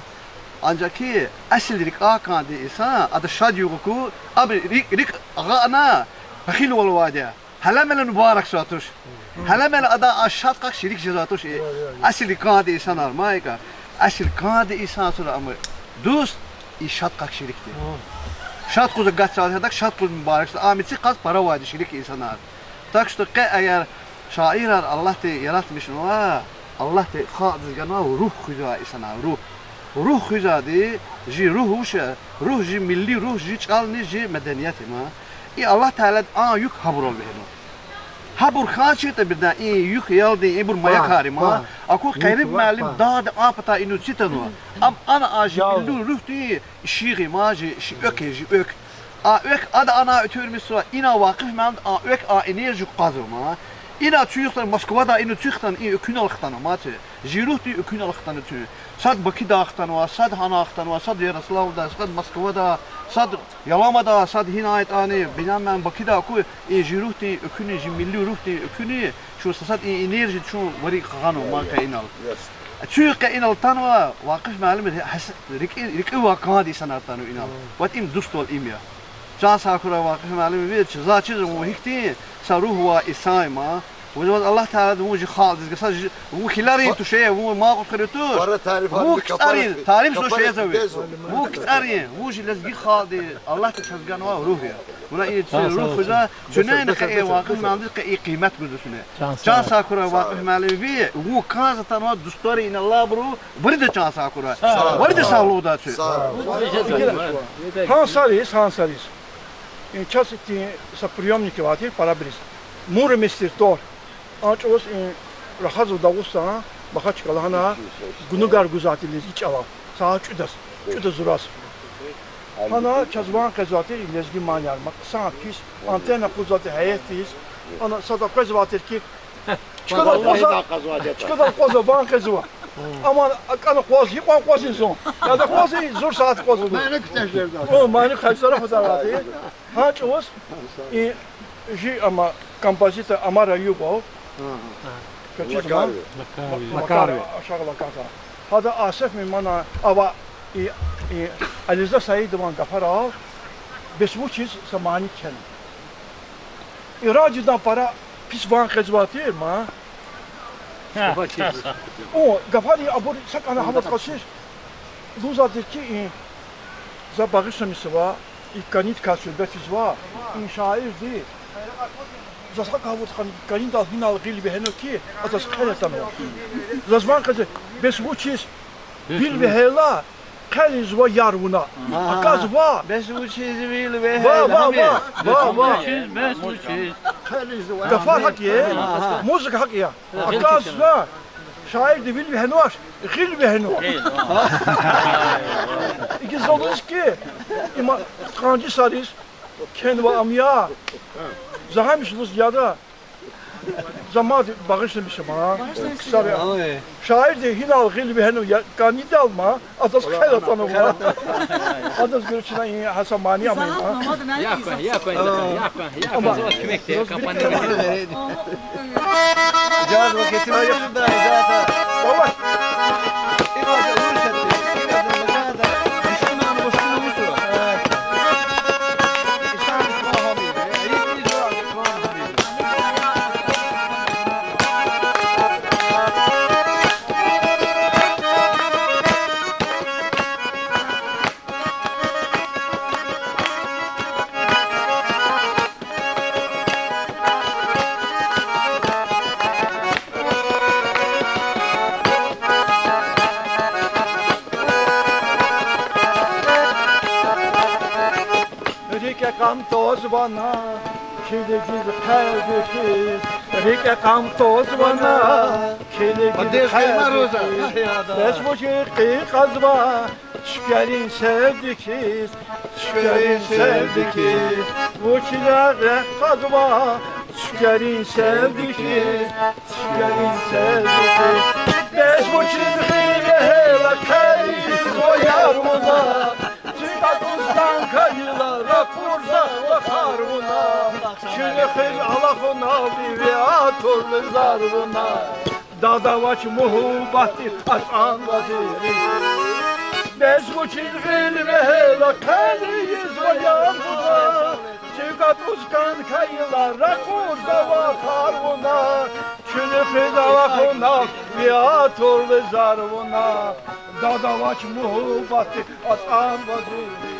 Анжах хьи, асил рикӀ кӀанди инсан, ада шад югъ аку, абурун рикӀ, рикӀ агъана, пехилвал авайди я. Гьеле мел мубаракзавай туш. Гьеле мел адан а шад къакӀ шерик жезвай туш. Асил рикӀ кӀанди инсанар ма икӀ. Асил рикӀ кӀанди инсан сура ама дуст, и шад къакӀ шерикди. Шад къуз агатзавайди гьадак, шад къуз мубаракзава. А мици къаз пара авайди шерик инсанар. Так что къе эгер шаирар Аллагьди яратмишнава, Аллагьди халкьдиз ганва руьгь хуьзвай инсанар, руьгь. Руьгь хуьзвайди, жи руьгь вуч я, руьгь жи милли руьгь, жи чӀални, жи меденият я ма. И Аллагь Таалади а юк гьабурал вегьена. Гьабур хьанчиртӀа бирдан и юк ялдин ибур маякар я ма. Аку Къериб муаллим дагъдин а патай инал цитанва. Ам ана а жи милли руьгьдин ишигъ я ма, жи, жи экв я, жи экв. А экв ада ана уьтуьрмишзава, ина Вакъиф муаллимди а экв, а энергия кьазва ма. Ина цуьк хтана Москвадай, ина цуьк хтана, и экуьнал хтанва ма цуьк. Жи руьгьдин экуьнал хтанва цуьк. Сад Бакуда хтанва, сад гьана хтанва, сад Ярославлда, сад Москвада, сад Яламада, сад гьинайтӀани, бинаман Бакуда аку, и жи руьгьдин экуьни, жи милли руьгьдин экуьни, чун са сад и энергия чун вири къагъанва ма къе инал. Цуьк къе инал атанва, Вакъиф муаллим рикӀи, рикӀивай кӀанди инсанар атанва инал. Вот им дуствал им я. Чан сагъ хьурай Вакъиф муаллим, ви чиз, заз чизвай вун гьихьтин са руьгь авай инсан я ма. Вуна ваз Аллагь Таалади вун жи халкьдиз гаса жи, вун хилерин туш, вун ман кьуд хуьруьн туш. Вун кицӀерин, тариф зун шея за ви. Вун кицӀерин, вун жи лезги халкьди, Аллагьди чаз ганвай руьгь я. Вуна и руьгь хуьзва, цуьнени къе Вакъиф муаллимдиз къе и къимет гузва цуьне. Чан сагъ хьурай, Вакъиф муаллим ви, вун кӀанз атанва дустари, ина алайбуру, вирида чан сагъ хьурай. Вирида сагълугъда цуьк. Гьа сариз, гьа сариз. Чаз ихьтин са приёмник авай тир, пара бириз. Муромец тир тӀвар. А чӀавуз и рахазва Дагъустан, Махачкъала, гьана гунугар гузвай тир лезги чӀалал. Сагьат чӀудаз, чӀудаз зураз. Гьана чаз ван къвезвай тир и лезги манияр, ма хъсан, пис, антенна кьузвай тир гьаятдиз. Гьана сад аквазвай тир хьи, чкадал акъваза, чкадал акъваза ван къвезва. Амма акӀана акъваз, гьикьван акъваз зун. Яда акъваз, зур сагьат акъваз. О, мани хъайсара хутарвай тир. Гьа чӀавуз и жи ама композитор Амар Аюбов, Макаров, Ашагъ Лакарта. Гьада Асеф Мемана ава и, и Алирза Саидован гафарал бес вучиз са мани кхьена. И радиодан пара пис ван къвезвай тир ма. О, гафари абур са кӀана гьаватӀа къачуз, лугьузвай тир хьи, и за багъишламишзава, и кӀанидикай суьгьбет ийизва, и шаирди. Заз гьакӀ гъавурда хьана, кӀанидал гьинал гъил вегьена хьи, адаз хъел атанва. Заз ван къвезва, бес вучиз вил вегьейла, хъел ийизва яр вуна. Аказ ва. Бес вучиз вил вегьейла, ва, ва, ва, ва. Гафар гьакӀ я, музыка гьакӀ я. Аказ ва, шаирди вил вегьенвач, гъил вегьенва. Иги залуз хьи, има пудкъанни йисариз кхьенва ам я. За гьамиша лугьуз яда, за мад багъишламишзама. Шаирди гьинал гъил вегьенва кӀанидал ма, адаз хъел атанва. Адаз гуьре чна и гьа са мани ама. РикӀе кьан тваз вуна, килигиз хъелди хьиз, рикӀе кьан тваз вуна, килигиз хъелди хьиз, бес вучиз къекъвезва цуькверин селди хьиз, цуькверин селди хьиз, вучиз рехъ кьазва цуькверин селди хьиз, цуькверин селди хьиз, бес вучиз гъил вегьейла, хъел ийизва яр вуна, цуьк атӀуз кӀан хьайила, ракъурзава хар вуна, чуьнуьхиз алахъуналди ви атурла зар вуна. Дад авач муьгьуьббатдиз ацӀанва зи рикӀ. Бес вучиз гъил вегьейла, хъел ийизва яр вуна, цуьк атӀуз кӀан хьайила, ракъурзава хар вуна, чуьнуьхиз алахъуналди ви атурла зар вуна. Дад авач муьгьуьббатдиз ацӀанва зи рикӀ.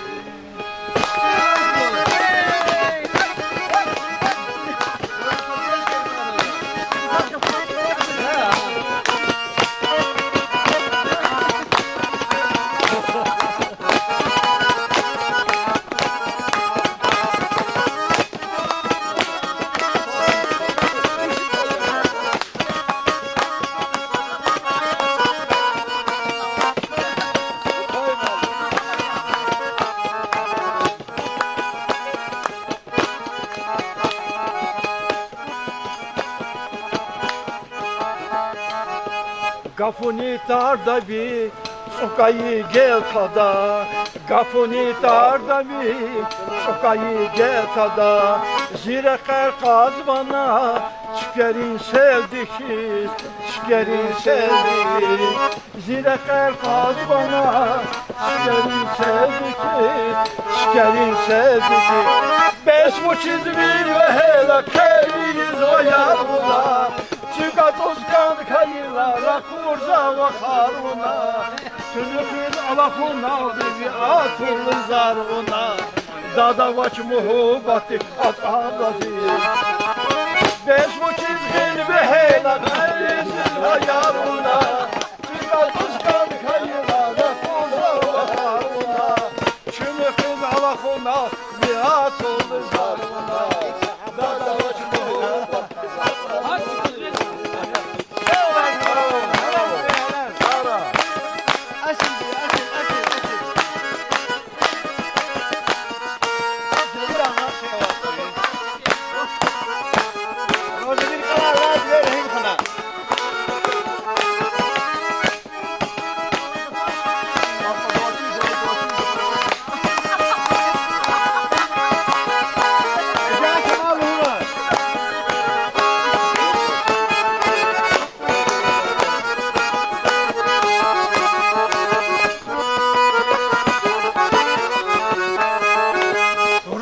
Гафуни тӀарда ви, цӀукайи гел тада, гафуни тӀарда ви, цӀукайи гел тада, зи рекьер кьазвани цуькверин селди хьиз, цуькверин селди хьиз, зи рекьер кьазвани цуькверин селди хьиз, цуькверин селди хьиз, бес вучиз вил вегьейла, хъел ийиз Ва яр вуна, цуьк атӀуз кӀан хьайила ракъурзава хар вуна, чуьнуьхиз алахъуналди ви атул зар вуна, дад авач муьгьуьббатдик кьацӀандаз. Бес вучиз гъил вегьейла хъелиз ва яр вуна, цуьк атӀуз кӀан хьайила ракъурзава хар вуна, чуьнуьхиз алахъуналди ви атул зар вуна, дад авач муьгьуьббатдик.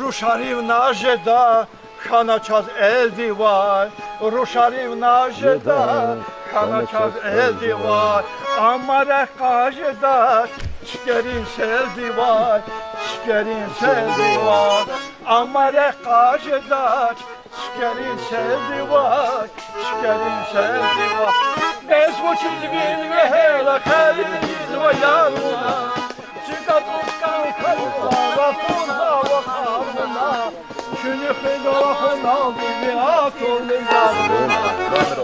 Рушарив наз жеда, хьана чаз элдивай, рушарив наз жеда, хьана чаз элдивай, амма рехъ кьаз жедач шкерин селдивай, шкерин селдивай, амма рехъ кьаз жедач шкерин селдивай, шкерин селдивай. Бес вучиз гъил вегьейла хъелиз ва яр вуна, цуьк атӀуз кӀан хьайила ракъурзава хар вуна, чуьнуьхиз алахъуналди ви атул зар вуна,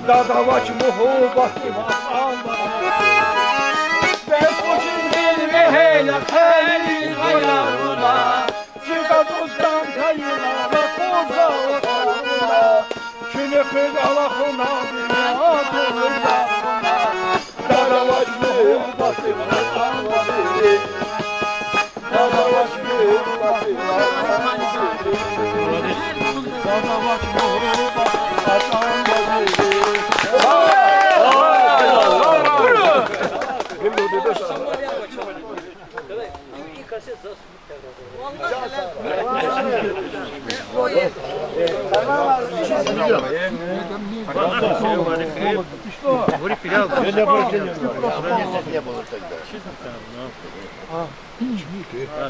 дад авач муьгьуьббатдик кьацӀандаз. Бес вучиз гъил вегьейла хъелиз ва яр вуна, цуьк атӀуз кӀан хьайила ракъурзава хар вуна, чуьнуьхиз алахъуналди ви атул зар вуна, дад авач муьгьуьббатдик кьацӀандаз.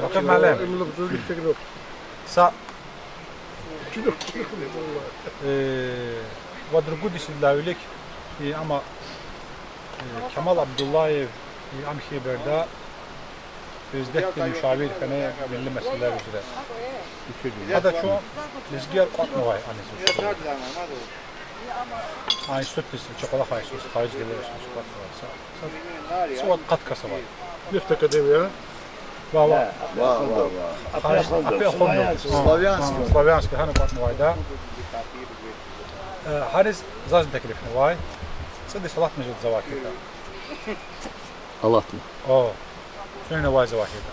Вакъиф муаллим. Са, э, вад-ругуд йисалай вилик, э, ама, э, Камал Абдуллаев, э, ам хьайи береда Президентдин мушавир хьана милли месэлаяр уьзуьре. Ада чун лезгияр кӀватӀнавай аниз. А, институтдиз, чи кӀвалахай институтдиз, хариждин институтдиз кӀватӀнавай. Са, са, са вад-къад кас авай. Мифтакадеви, а? Ва, ва. Ва, ва, ва. Хариж, Апи Ахундов. Славянский. Славянский, гьана кӀватӀнавайди я. Э, гьаниз заз теклифнавай. ЦӀуд йис алатна жеда завай хьайитӀа. Алатна. О, цуьна авай завай хьайитӀа.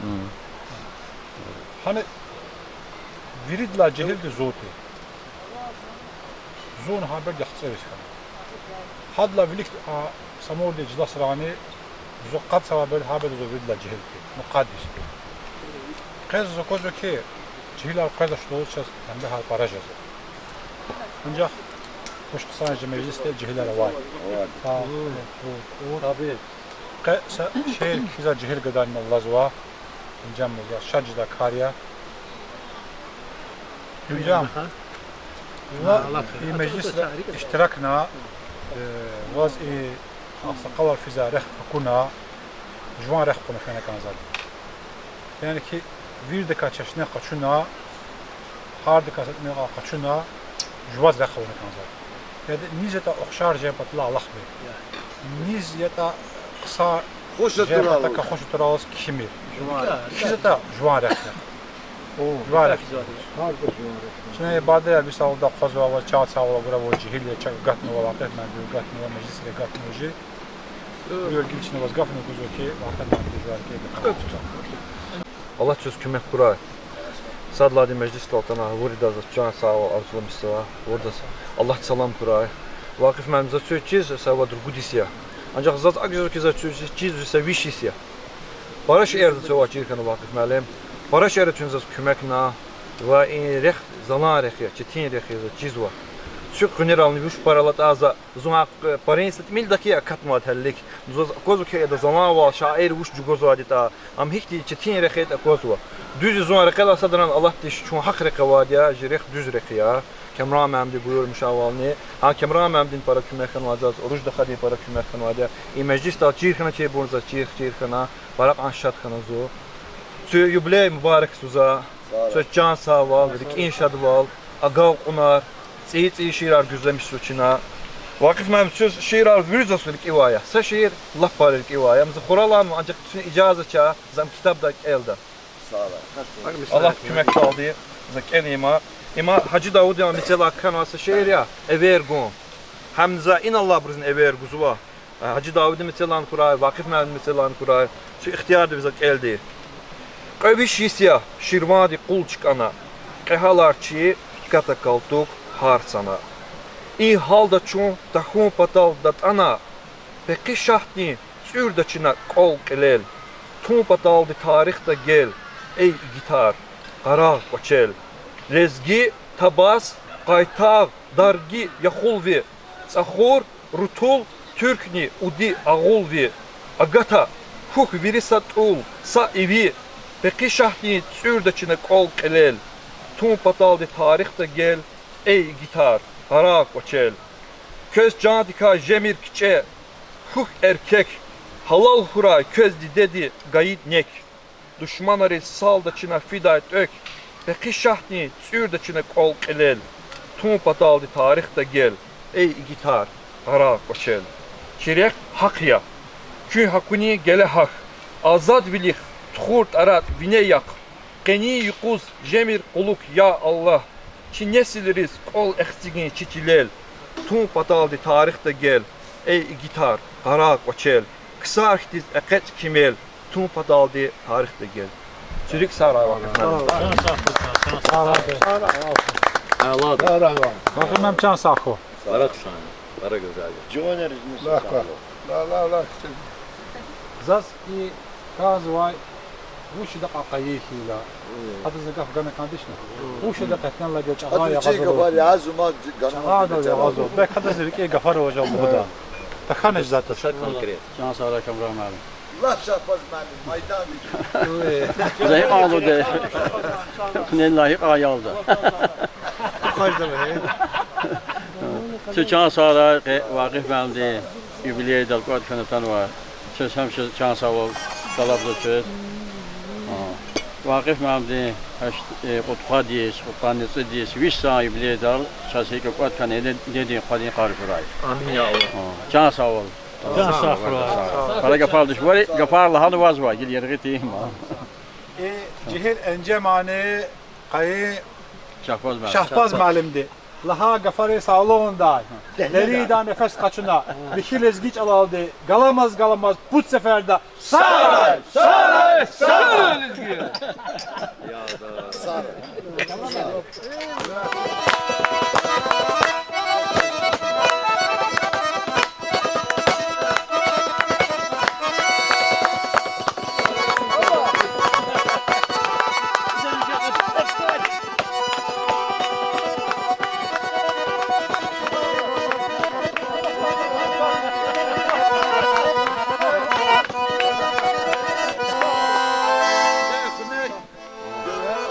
Гьана виридалай жегьилди зун тир. Зун гьабур яхцӀур йис хьана. Гьадалай вилик, а, Самурдин жиласрани, зун къад йисалай береда, гьабур зун виридалай жегьил тир, ну, къад йис тир. Къе заз аквазва хьи, жегьилар къвезвач лугьуз чаз пембегьар пара жезва. Анжах вуч хъсан я, межлисда жегьилар авай. Авай. Къе са шиир кхьизвай жегьил гадани алазва. Инжам, заз шад жедай кар я. Инжам, ва и межлисра иштиракна, э, ваз и агъсакъалар физвай рехъ акуна, жуван рехъ кьуна фена кӀанзава. Яни хьи, виридакай чешне къачуна, гьардакай са тӀимил къачуна, жуваз рехъ авуна кӀанзава. Яни низ ятӀа ухшар жен паталай алахъмир. Низ ятӀа хъсан жен патакай хуш атурай алаз кхьимир. КхьизватӀа жуван рехъ. Жуван рехъ. Чна и бадеяр висалда хъвазва, ваз чан сагъвал гурай, ваз жегьил я, чак гатнава, Вакъиф муаллимди гатнава, межлисри гатнава чи. Гила чна ваз гафни гузва хьи, Вакъиф муаллимди жуван рекье гаф. Аллагьди куьмек хьурай. Сад лагьайди межлисдал атана, виридаз чан сагъвал арзуламишзава, виридаз Аллагьди салам хьурай. Вакъиф муаллим, заз цуьк чиз са вад-ругуд йис я. Анжах заз акӀ жезва хьи, заз цуьк чиз, чиз са виш йис я. Пара шейэрда цавай чир хьана Вакъиф муаллим. Пара шейэрда чун заз куьмекна. Ва и рехъ залан рехъ я, четин рехъ я, заз чизва. Цуьк къуьнерални вуч пара алатӀа за, зун гьакӀ, э, парин са тӀимилдакай акатнавайди гьелелиг. Заз аквазва хьи, ада заланвал, шаир вуч жугъузвайди ятӀа. Ам гьихьтин четин рекье ятӀа аквазва. Дуьз я, зун рекьелай садрани алатдиш, чун гьахъ рекье авайди я, жи рехъ дуьз рехъ я. Камран муаллимди буюрмишайвални. Гьа Камран муаллимдин пара куьмек хьанвай заз, Руш дахадин пара куьмек хьанвайди я. И межлисдал чир хьана чебур заз чирх-чир хьана, пара кьван шад хьана зун. Цуьк юбилей мубарак зун за. Цуьк чан сагъвал, рикӀин шадвал, агакьунар, цӀийи-цӀийи шиирар гуьзлемишзава чна. Вакъиф муаллим, цуьк шиирар вири заз рикӀивай я. Са шиир лап пара рикӀивай я. Ам за хуралама, анжах цуьн ижаза ча, за ам ктабда кӀелда. Аллагь куьмекдалди за кӀелима. Има Гьажи Давудан мецелай кхьенвай са шиир я, Эвер гун. Гьам за иналлайбурузни эвер гузва. Гьажи Давудин мецелайни хьурай, Вакъиф муаллимдин мецелайни хьурай, цуьк ихтияр ийида за кӀелда. Кьве виш йис я, Ширванди къул чкӀана, кьегьалар чи ката-калтук гьар сана. И гьалда чун тахьун патал датӀана, Пехъи Шагьдин цӀуьрда чна кӀвал кьилел, тун паталди тарихда гел, эй игитар, къарагъ кӀвачел. Лезги, табас, къайтагъ, дарги, яхул ви, цӀахур, рутул, туьркни, уди, агъул ви, агата, хьухь вири са тӀул, са иви, Пехъи Шагьдин цӀуьрда чна кӀвал кьилел, тун паталди тарихда гел, эй игитар, къарагъ кӀвачел. Квез чандикай жемир кичӀе, хьухь эркек, гьалал хьурай квез дидеди гайид нек. Душманариз салда чна фидай тӀвек, Пехъи Шагьдин цӀуьрда чна кӀвал кьилел, тун паталди тарихда гел, эй игитар, къарагъ кӀвачел. Чи рехъ гьахъ я, куьн гьакуьнин геле гьахь, азадвилихъ тухур тӀаратӀ вине яхъ, къенин юкъуз жемир кьулухъ, я Аллагь, чи несилриз кӀвал эхцигин чи чилел, тун паталди тарихда гел, эй игитар, къарагъ кӀвачел, ксар хьтиз экъечӀ кимел, тун паталди тарихда гел. Чирик сагърай, Вакъиф муаллим. Вакъиф муаллим, чан сагъ хьуй. Баракалла. Баракалла. Заз и кӀанзавай вуч ятӀа къайи хьайила. Гьадаз гаф гана кӀандачни? Вуч ятӀа къетнеллаги чӀагъар ягъазва. ЧӀагъардал ягъазва. Бек гьадаз рикӀе гафар авачир лугьуда. Тахьаначни затӀ. Чан сагърай, Камран муаллим. Лагь, Шагьбаз муаллим, майдандик. За гьикьван лугьудай? Куьне лагь, гьикьван ялда? Цуьк чан сагърай, къе Вакъиф муаллимди юбилейдал кӀватӀ хьана атанвай. Квез гьамиша чан сагъвал тӀалабзава квез. Вакъиф муаллимдин гьаш-, э, кьудкъаддиз, кьудкъанни цӀуд йис, виш сан юбилейдал чаз гьикӀ кӀватӀ хьана, дидедин хъвадин къар хьурай. Амин, я Аллагь. Чан сагъвал. Чан сагъ хьурай. Пара гафар дуствай, гафар лагьанвазва, гила яргъи тийин ман. И жегьил энжемани къайи Шагьбаз муаллим. Шагьбаз муаллимди лагьай гафари сагълугъундай. Дериндай нефес къачуна, михьи лезги чӀалалди галамаз-галамаз пуд сеферда сагърай! Сагърай! Сагърай! Сагърай! Гевгьер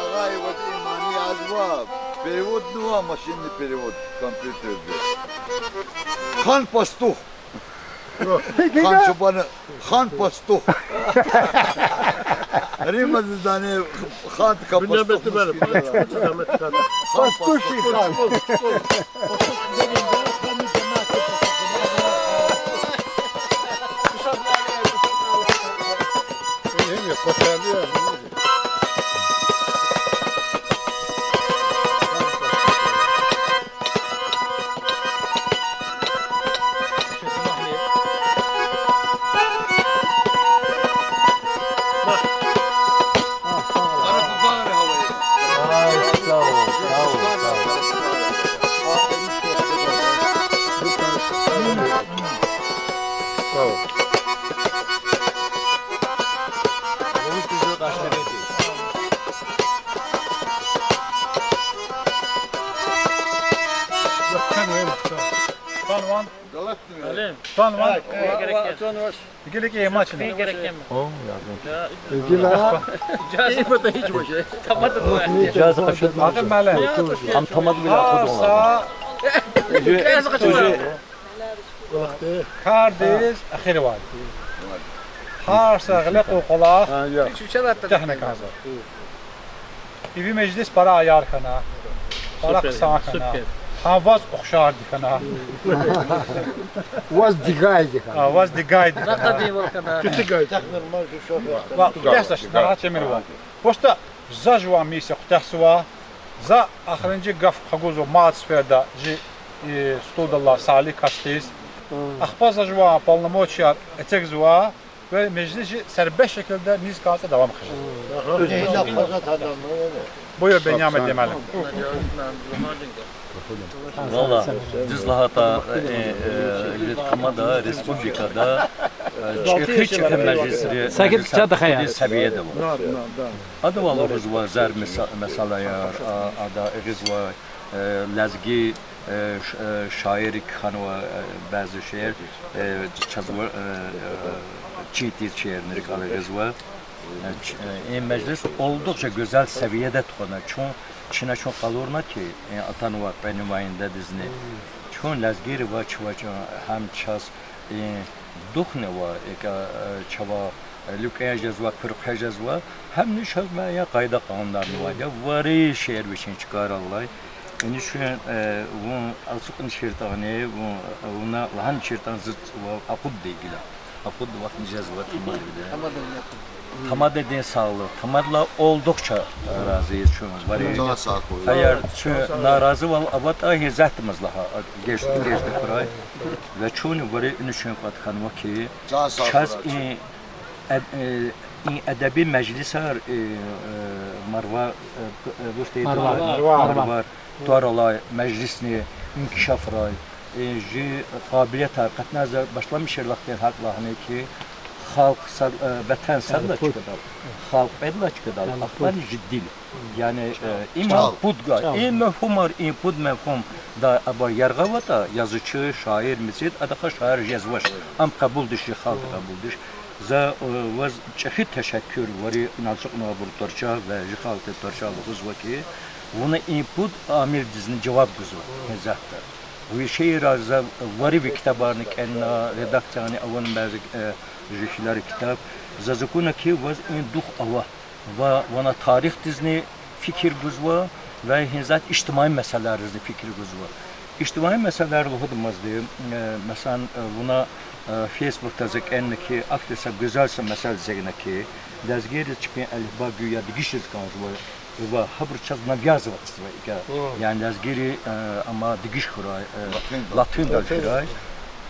агъа, ивади имани язва. Перевод нава, машинный перевод, компьютерди. Хан пастух. Хан чубан, хан пастух. Римма зиздани хан ка пастух. Пастух хан. Var mı? Var, var, var. Gel, gel, maç. Gel, gel. O, yardım. Gel ha. İcazı burada hiç boş. Tamam da bu. İcazı kaçırtma. Aqil muallim. Tam, tam adı bile aqil olmadı. Harsa. İcazı kaçırtma. Kardiz, axir var. Harsa ğleq u qulaq. Ha, ya. Tehnik hazır. İvi meclis para ayar kana, para qısa kana, ha vaz oxşar dikana. Vaz digay dikana. Ha, vaz digay dikana. Vaz qutehsaş, narahat çemir va. Boşta za juvan misi qutehsva, za axırıncı gaf qaguzva mat sferda ji, e, stulda la Salih kasdiz. Axpaz za juvan полномочия эцигзава. Ve meclis serbest şekilde niz kansa devam kılır. Buyur, Benyamin Demeli. Valla, düz lafata, e, e, tamada respublikada, e, ç'exi ç'exi meclisri, sekiz meclisler çada hayal seviyede var. Adı var, lüzum var, zar mesa-, mesalayar, a, ada, egiz var, e, lezgi, e, ş-, e, şair khanva, e, bazı şiir, e, çazva, e, e, çiğ tiz şiirleri kal egiz var. E, ç-, e, e, meclis oldukça güzel seviyede tukhana. Çun, çina çun qalurna ki, e, atanva, peniva, indedizni. Çun lezgiri va çiva çun hem ças, e, duxneva, e, ka-, e, çava, e, lük'e jezva, pürxe jezva, hem nişazma ya qayda qanunlarni va ya, vari şiir vişin çıkaralay. Nişin, e, vun açık nişirtani, vun, e, vuna lahan nişirtan zıt va aqud de gila. Aqud vaqt nişazva tamade de. Tamade din sağlık. Tamadla oldukça, e, razıyız çun. Vari. Can sağ ol. Eğer çun narazı val avata hi zahtımız laha, geç, geçti kuray. Ve çun vari ünüşün qatkan va ki, can sağ ol, çaz in, e, e, in edebi meclisar, e, e, marva, e, e, bu işte Marvar. Marvar. Marvar. Tuaralay, meclisni inkişafray, e, ji qabiliyetar qatnaza başlamışır laften haqla hani ki, halq sad-, e, veten sadla çıkıdal, halq edla çıkıdal, ahbari ji dil. Yani, e, ima pudga, in mefhumar, in pud mefhum da aba yarğavata, yazıcı, şair, misit, adakha şair jezvaş. Am qabul diş, ji halq qabul diş. Za, e, vaz ç'exi teşekkür vari nalçıqnava bur torça ve ji halqi torça luguzva ki, vuna in pud amil dizni cevap guzva. Hezatda. Vişeyi ra za vari vi kitabarni k'enna, redaktsiyani avun bazı, e, jühleri kitab. Za zukuna ki vaz in duh ava. Va vana tarix dizni fikir guzva ve hezat içtimai meseleler dizni fikir guzva. İçtimai meseleler luhudmazdi, e, mesalan, e, vuna, e, Facebookda za k'enna ki, akte sa güzel sa mesel zegna ki, lezgeri çipin elifba güya digişiz kanzva, va habur çaz навязывать zva ika. Yani lezgeri, e, ama digiş huray, e, Latindal. Latindal huray.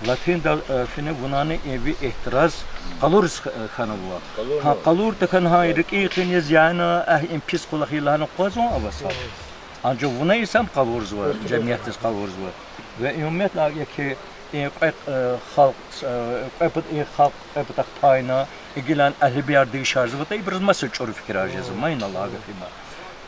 Latindal, e, fine vunani evi ihtiraz qalur, e, xanava. Ha, qalur da xan ha rik'i qiniz yani, eh, in pis qulaq ilahana qvazun avasa. Ancaq vuna isam qavurzva, cemiyetiz qavurzva. Ve umumiyetle ya ki, e, qe-, e, halq, e, qepıt, e, halq qepıtaq payna, igilan ehli bir yerde işarzva da, ibraz masa ç'uru fikir arjezva, mayna lagafima.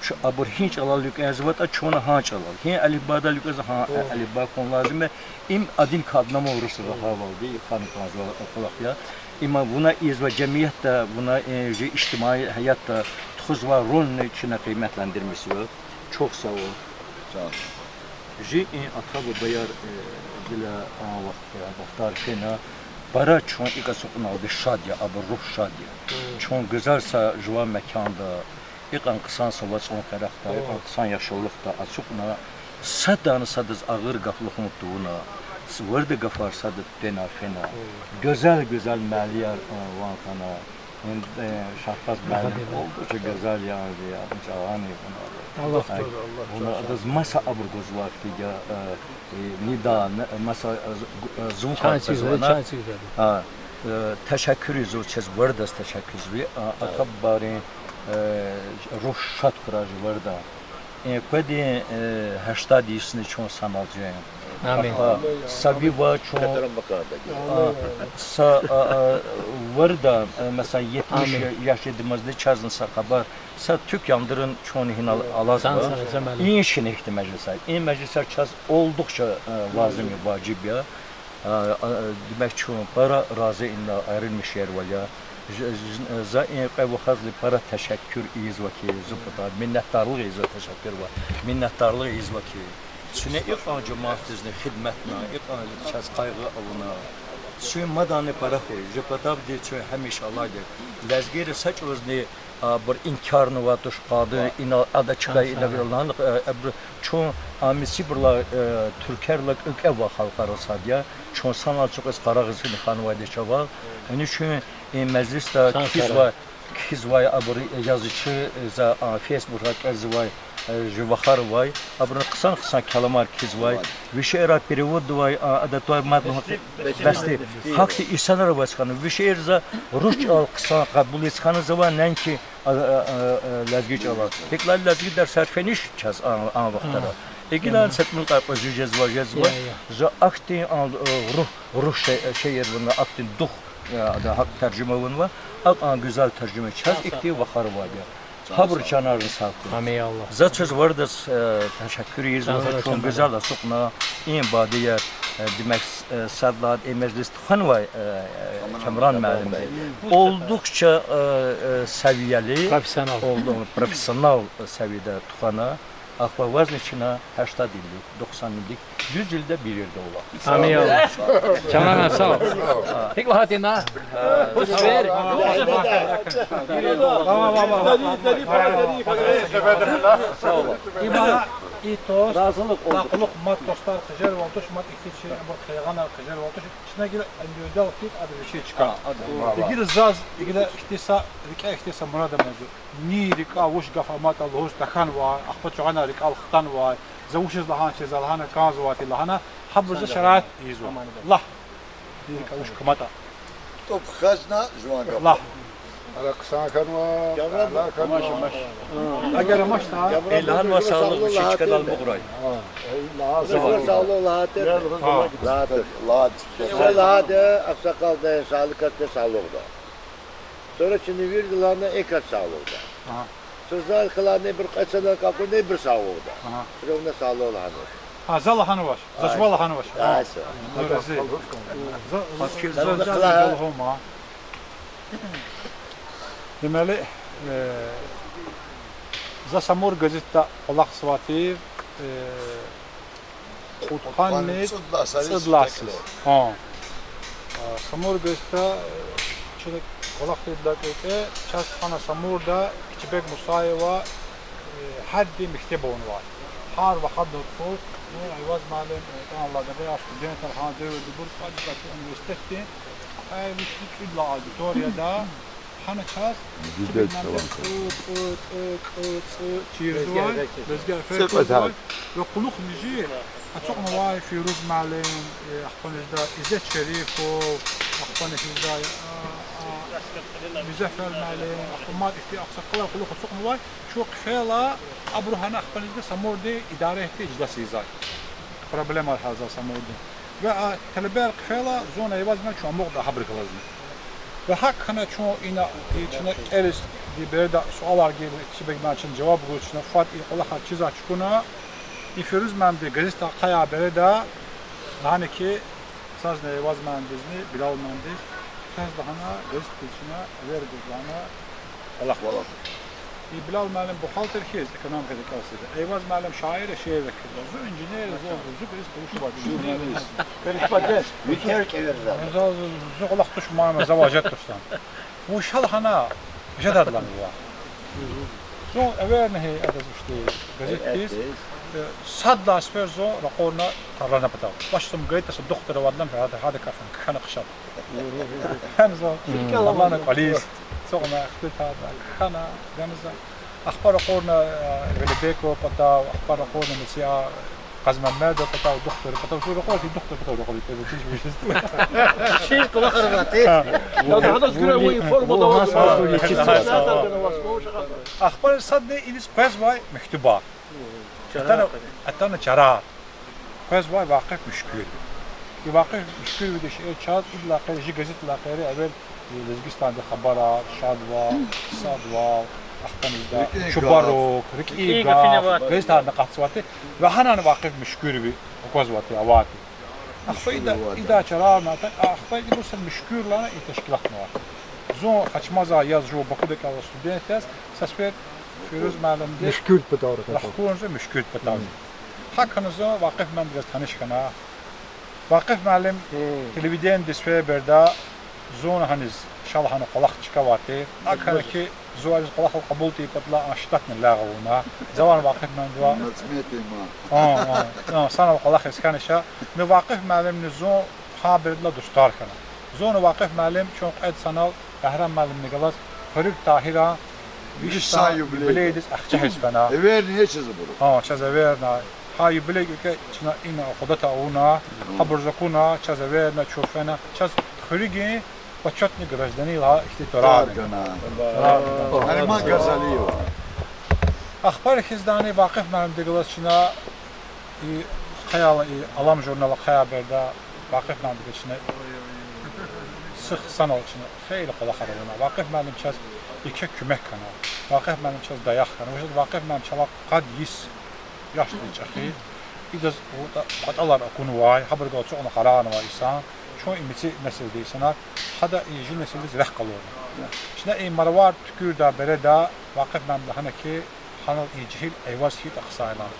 Şu abur hinç alal yükenzva da, çona hanç alal. Hin elifbada yükenzva, ha, e, elifba kon lazım. Ve im adin kadnama urusra havaldi, xani kanzva qulaq ya. İma vuna izva cemiyetde, vuna, e, ji içtimai heyatda tuxuzva rolni çina qıymetlendirmesi var. Çok sağ ol. Sağ ol. Ji in ata babayar, e, bile a vaxt, e, vaqtar fena, para çun ik'a suqnaldi şad ya, abi ruh şad ya. Çun güzel sa juvan mekanda, ik'an qısan sa vats'un qeraqda, ik'an qısan yaşıllıqda asuqna, sadani sadız ağır gaflıqun tuvuna, vırdı gafar sadı tena fena. Güzel güzel maliyar, e, van kana. Hem, e, Şahbaz müellim oldukça güzel yani ya, çağani buna. Allah razı olsun. Buna da masa abur gozvakti ya, e, e, nida, ne, masa, e, z-, e, zunka çansiz, ha, e, teşekkür izur çez, vırdas teşekkür izur. A, akabbarin, e, ruh şad kuraj vırda. E, kvedin, e, heştad yisni çun sanalcen. Amin. Aha, savi va çun, a, sa, a, a, vırda, e, mesela yetmiş ya-, yaş edimizde çazın sa haber, sa tük yandırın çun hinal alaz va. İn şine ihtimacı say. İn meclisler çaz oldukça, e, lazım ya, vacib ya. А, а, демек, чун пара рази ина, айран шейэрвал я. Ж-, ж-, за и кьве вахазни пара тешеккур ийизва хьи, зун патал минетдарлугъ ийизва, тешеккур ва минетдарлугъ ийизва хьи, чуьне икьван жемятдизни хидметна, икьван чаз къайгъи авуна. Чун мадни пара хьуй, жи патавди чун гьамиша алайди. Лезгийри са чӀавузни, а, абур инкарнавай туш, къадир ина ада чкай ина виралан, э, абур чун, а, мисибурулай, э, туьркерилай кӀукӀевай халкьарал сад я. Чун санал чукьиз къарагъиз хьанвайди чавал. Гьана чун и межлисда кхьизвай, кхьизвай абур язучи, за, а, фейсбукда кӀелзавай, э, жи вахар авай, абуру хъсан-хъсан каламар кхьизвай, вишера переводдавай, а, адатвар мад лугьун бес тир. Гьахьтин инсанар аваз хьана, вишер за рус чӀал хъсан кьабулиз хьанзавай, неинки, а, а, а, а, лезги чӀалал. ГьикӀ лагьайтӀа лезги дерсар фениш чаз а, а вахтара. Гила са тӀимил кьве-кьве жуьре жезва, жезва. За ахьтин, а, руьгь, руьгь ше-, шейэр авуна, ахьтин дух, а, ада гьакӀ таржума авунва, акьван гуьзел таржума чаз ихьтин вахар авайди я. Гьабурун чанарни сагъ хьуй. Амин, Аллагь. За чаз виридаз, э, тешеккур ийизва, чун гуьзел ацукьна, и бадеяр, э, демек, э, сад лагьайди и межлис тухванвай, э, Камран муаллимди. Олдукьча, э, э, савияли, профессионал, профессионал савияда тухвана, ахпа вазни чна гьаштад йилдик, дохсан йилдик, юз йилда бир ерда авурла. Амин, Аллагь. Чанана сагъ. ГьикӀ лагьайтӀа ина? Гьуз фер. Има и тост, разилик, къуллугъ мад тостар хъижервал туш, мад ихьтин чи абур къайгъунар хъижервал туш, чна гила индивидуал хьиз ада вичи чка. Гила заз, гила ихьтин са рикӀе, ихьтин са мурад ама зун. Ни рикӀе вуч гаф аматӀа лугьуз тахьанвай, ахпа чугъана рикӀел хтанвай, за вучиз лагьана, чи за лагьана кӀанзавай тир лагьана, гьабур за шараит ийизва. Лагь. Ни рикӀе вуч куматӀа. ТӀуб хазна жуван гаф. Лагь. Ара хъсан хьанва, ала хьанва. Эгер амачтӀа. Лагьанва сагълугъ вичин чкадал мукьрай. Сагълугъ лагьайтӀа. ЛагьайтӀа. Са лагьайди, агъсакъалди, сагълугъда. Сура чна вирида лагьана экв сагълугъда. Сура зал хьана ибур кьве цана кӀакӀуна ибур сагълугъда. Ровно сагълугъ лагьанвач. Гьа, за лагьанвач, за жува лагьанвач. Демели, э, за Самур газетда кӀвалахзавай тир, э, кьудкъанни цӀуд лагьай йисуз. Гьа. А, Самур газетда, э, чна кӀвалахзавайдалай кьиле, чаз хьана Самурда Кичибег Мусаева, э, гьаддин мектеб авунвай. Гьар вахадни тухуз, э, Айваз муаллим, э, кӀанлай гада, студентар, гьа девирдибур кьван-кьван университетдин, э, вишни цӀуд лагьай аудиторияда, гьана чаз, кӀ, кӀ, кӀ, кӀ, цӀ чирзавай, лезги алфавит чирзавай, ва кьулухъни чи ацукьнавай Фируз муаллим, э, ахпани жедай Иззат Шерифов, ахпани жедай, а, а, Музаффар муаллим, ахпа мад ихьтин агъсакъалар кьулухъ ацукьнавай, чун хъфейла, абуру гьана ахпани жедай Самурдин идарадин ижлас ийизвай. Проблемаяр гьялзавай Самурдин. Ва, а, талебаяр хъфейла, зунни Айвазни чун амукьда гьабурухъ галазни. Ва гьакӀ хьана чун ина, и чна кӀелиз, и береда суалар гайи, Кичибег муаллим чна жаваб гуз, чна фад и кӀвалахар чизвай чукӀуна, и Фируз муаллимди газетда ахъая береда, лагьана хьи, зазни Айваз муаллимдизни, Билал муаллимдиз, квез лагьана газетдиз чна эвер гуз лагьана кӀвалах. И Билал муаллим бухгалтер хьиз, экономикада кӀелзавайди. Айваз муаллим шаир я, шиирар кхьизвай. Зун инженер я, зун, зун газетда вуч авайди, инженер я. Зун, зун, зун кӀвалах туш, муаллим, за ваз жеда туштан. Вуж лагьана, жедайди лагьана. Зун эверна хьи адаз ихьтин газетдиз, э, сад лагьай сефер зун ракъурна тарлана патал. Вач, зун газетда са духтур авайди лагьана, гьада, гьада кафан кхьена хъша. Кхьена зун, тарлана кӀвализ, цугъна ихтилатда, кхьена, гана за. Ахпа ракъурна, э, Велибекован патав, ахпа ракъурна меци, а, Къазмамедован патав, духтуррин патав, зун ракъур хьи, духтуррин патав ракъур хьи, чиз вуж. Чиз кӀвалахар авайди. Гьадаз гуьре вун формада аваз. Ахпа садни иниз къвезвай мектубар. Атана, атана чарар. Къвезвай Вакъиф Муьшкуьрви. И Вакъиф Муьшкуьрвидин шиир чаз идалай къе-, жи газетдилай къейри эвел, э, Лезгистандин хабарар, Шадвал, Садвал, ахпани жедай Чубарук, РикӀин гаф газетарни акъатзавайди. Ва гьанани Вакъиф Муьшкуьрви аквазвайди, авайди. Ахпа ида, ида чарарна, ахпа ибур са Муьшкуьр лагьана и тешкилатнава. Зун Хачмаза яз жува Бакуда кӀелна студент яз, са сефер Фируз муаллимди Муьшкуьрд патал рахазва. Рахкурза Муьшкуьрд патал. ГьакӀ хьана зун Вакъиф муаллимдиз таниш хьана. Вакъиф муаллим телевидениедиз фейи береда зун гьаниз ша лагьана кӀвалах чкавай тир. АкӀ хьана хьи, зун аниз кӀвалахал кьабул тайи патал ан штатни лягъв авуна. Завай Вакъиф муаллимдивай. Санал кӀвалахиз хьанач. Ну, Вакъиф муаллимни зун гьа бередилай дустар хьана. Зунни Вакъиф муаллим чун кьвед санал Багьрам муаллимни галаз хуьруьг Тагьиран виш сан юбилейдиз ахча гьиз хьана. Эверни я чаз абуру? Гьа, чаз эверна. Гьа юбилей кӀвале чна ина акъудатӀа авуна, гьабуруз акуна, чаз эверна, чун фена, чаз хуьруьгин почётный гражданин лагьай ихтияр гана. Нариман Гъазалиева. Ахпа хьиздани Вакъиф муаллимди галаз чна и хъаяла, и Алам журнал ахъая береда Вакъиф муаллимди галаз чна сих санал чна хейлин кӀвалахар авуна. Вакъиф муаллим чаз еке куьмек хьана. Вакъиф муаллим чаз даях хьана. Вучиз Вакъиф муаллим чалай къад йис яшдиз чӀехи, идаз кӀватӀалар акунвай, гьабурухъ ацукьна къарагънавай инсан, чун и меци несилдин инсанар, гьада и жи несилдиз рехъ къалурна. Чна и Марвар туькӀуьрдай береда Вакъиф муаллимди лагьана хьи, гьанал и жегьил Эйваз хьайитӀа хъсайлан,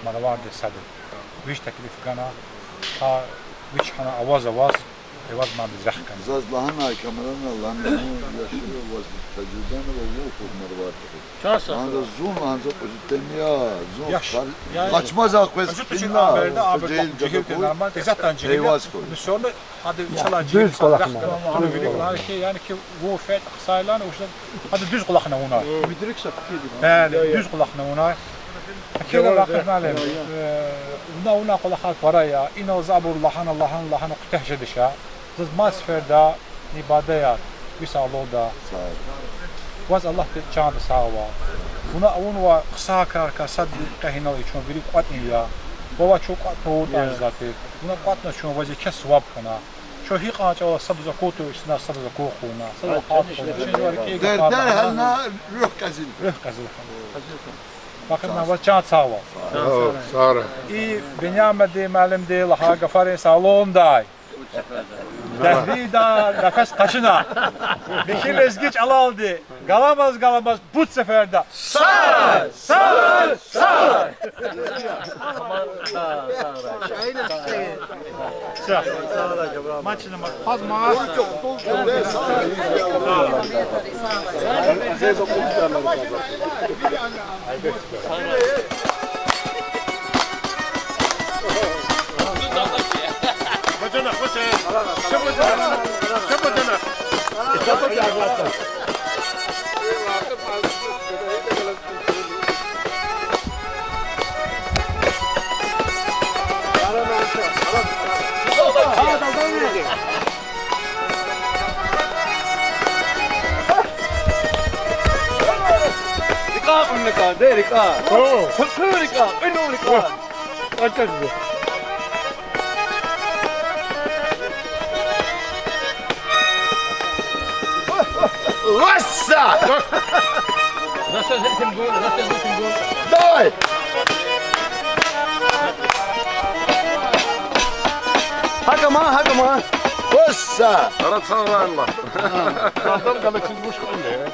Марвардин сад я. Вич теклиф гана, гьа вич гьана аваз-аваз Эйваз муаллимдиз рехъ гана. Заз лагьанай, Камрана, лагьана, вун яши ава, ваз тажрибани ава, вун хьухь Марвардихъ. Чан сагъ хьуй. Анда зун лагьана за кьуьзуь тема я, зун Яш, яни, Хачмаза къвез, а жута чун хъфена, а береда, а береда жегьил жегьил тир, нормально, исятда жегьил я. Эйваз хьуй. Ну, всё равно, гьада чалай жегьил дуьз кӀвалахна, рехъ гана, дуьз вилик кӀвалахна. Лагьана хьи, яни хьи, вун фейитӀа хъсайлан, вуч лагьана, гьада дуьз кӀвалахна вуна. Мудрик са фикир я. Бали, дуьз кӀвалахна вуна. Акела Вакъиф муаллим, вуна, вуна кӀвалахар пара я, инал за абур лагьана, лагьана, лагьана, куьтягь жедач. Заз мад сеферда и бадеяр ви сагълугъда. Ваз Аллагьди чанда сагъ ава. Вуна авунвай хъсан крарикай сад къе инал и чун вири кӀватӀни я. Вавай чун кӀватӀ тавуртӀани затӀ. Вуна кӀватӀна чун ваз еке суваб хьана. Чун гьикьван чӀавалай садаз акун тавур инсанар садаз акун хъувуна, садаз акъат хъувуна. Чун вири кӀи гафар лагьана, руьгь кьезил, руьгь кьезил хьана. Вакъиф муаллим, ваз чан сагъ ава. И Бинямин муаллимди лагьай гафарин сагълугъдай. Деринда нефес къачуна. Михьи лезги чӀалалди. Галамаз-галамаз пуд сеферда. Сагъ, сагъ, сагъ. Са. Мачна ма-, хъвазма. Бажана, хоч. Ча бажана. Ча бажана. Рикӏа кьуна кӏанда, рикӏа. О. Кьуьл рикӏа, кьуьл рикӏа. О. Атакда. Васса! Давай! Гьакӏ ама, гьакӏ ама. Васса! Арада сагърайла. Адам галачиз мушкулне.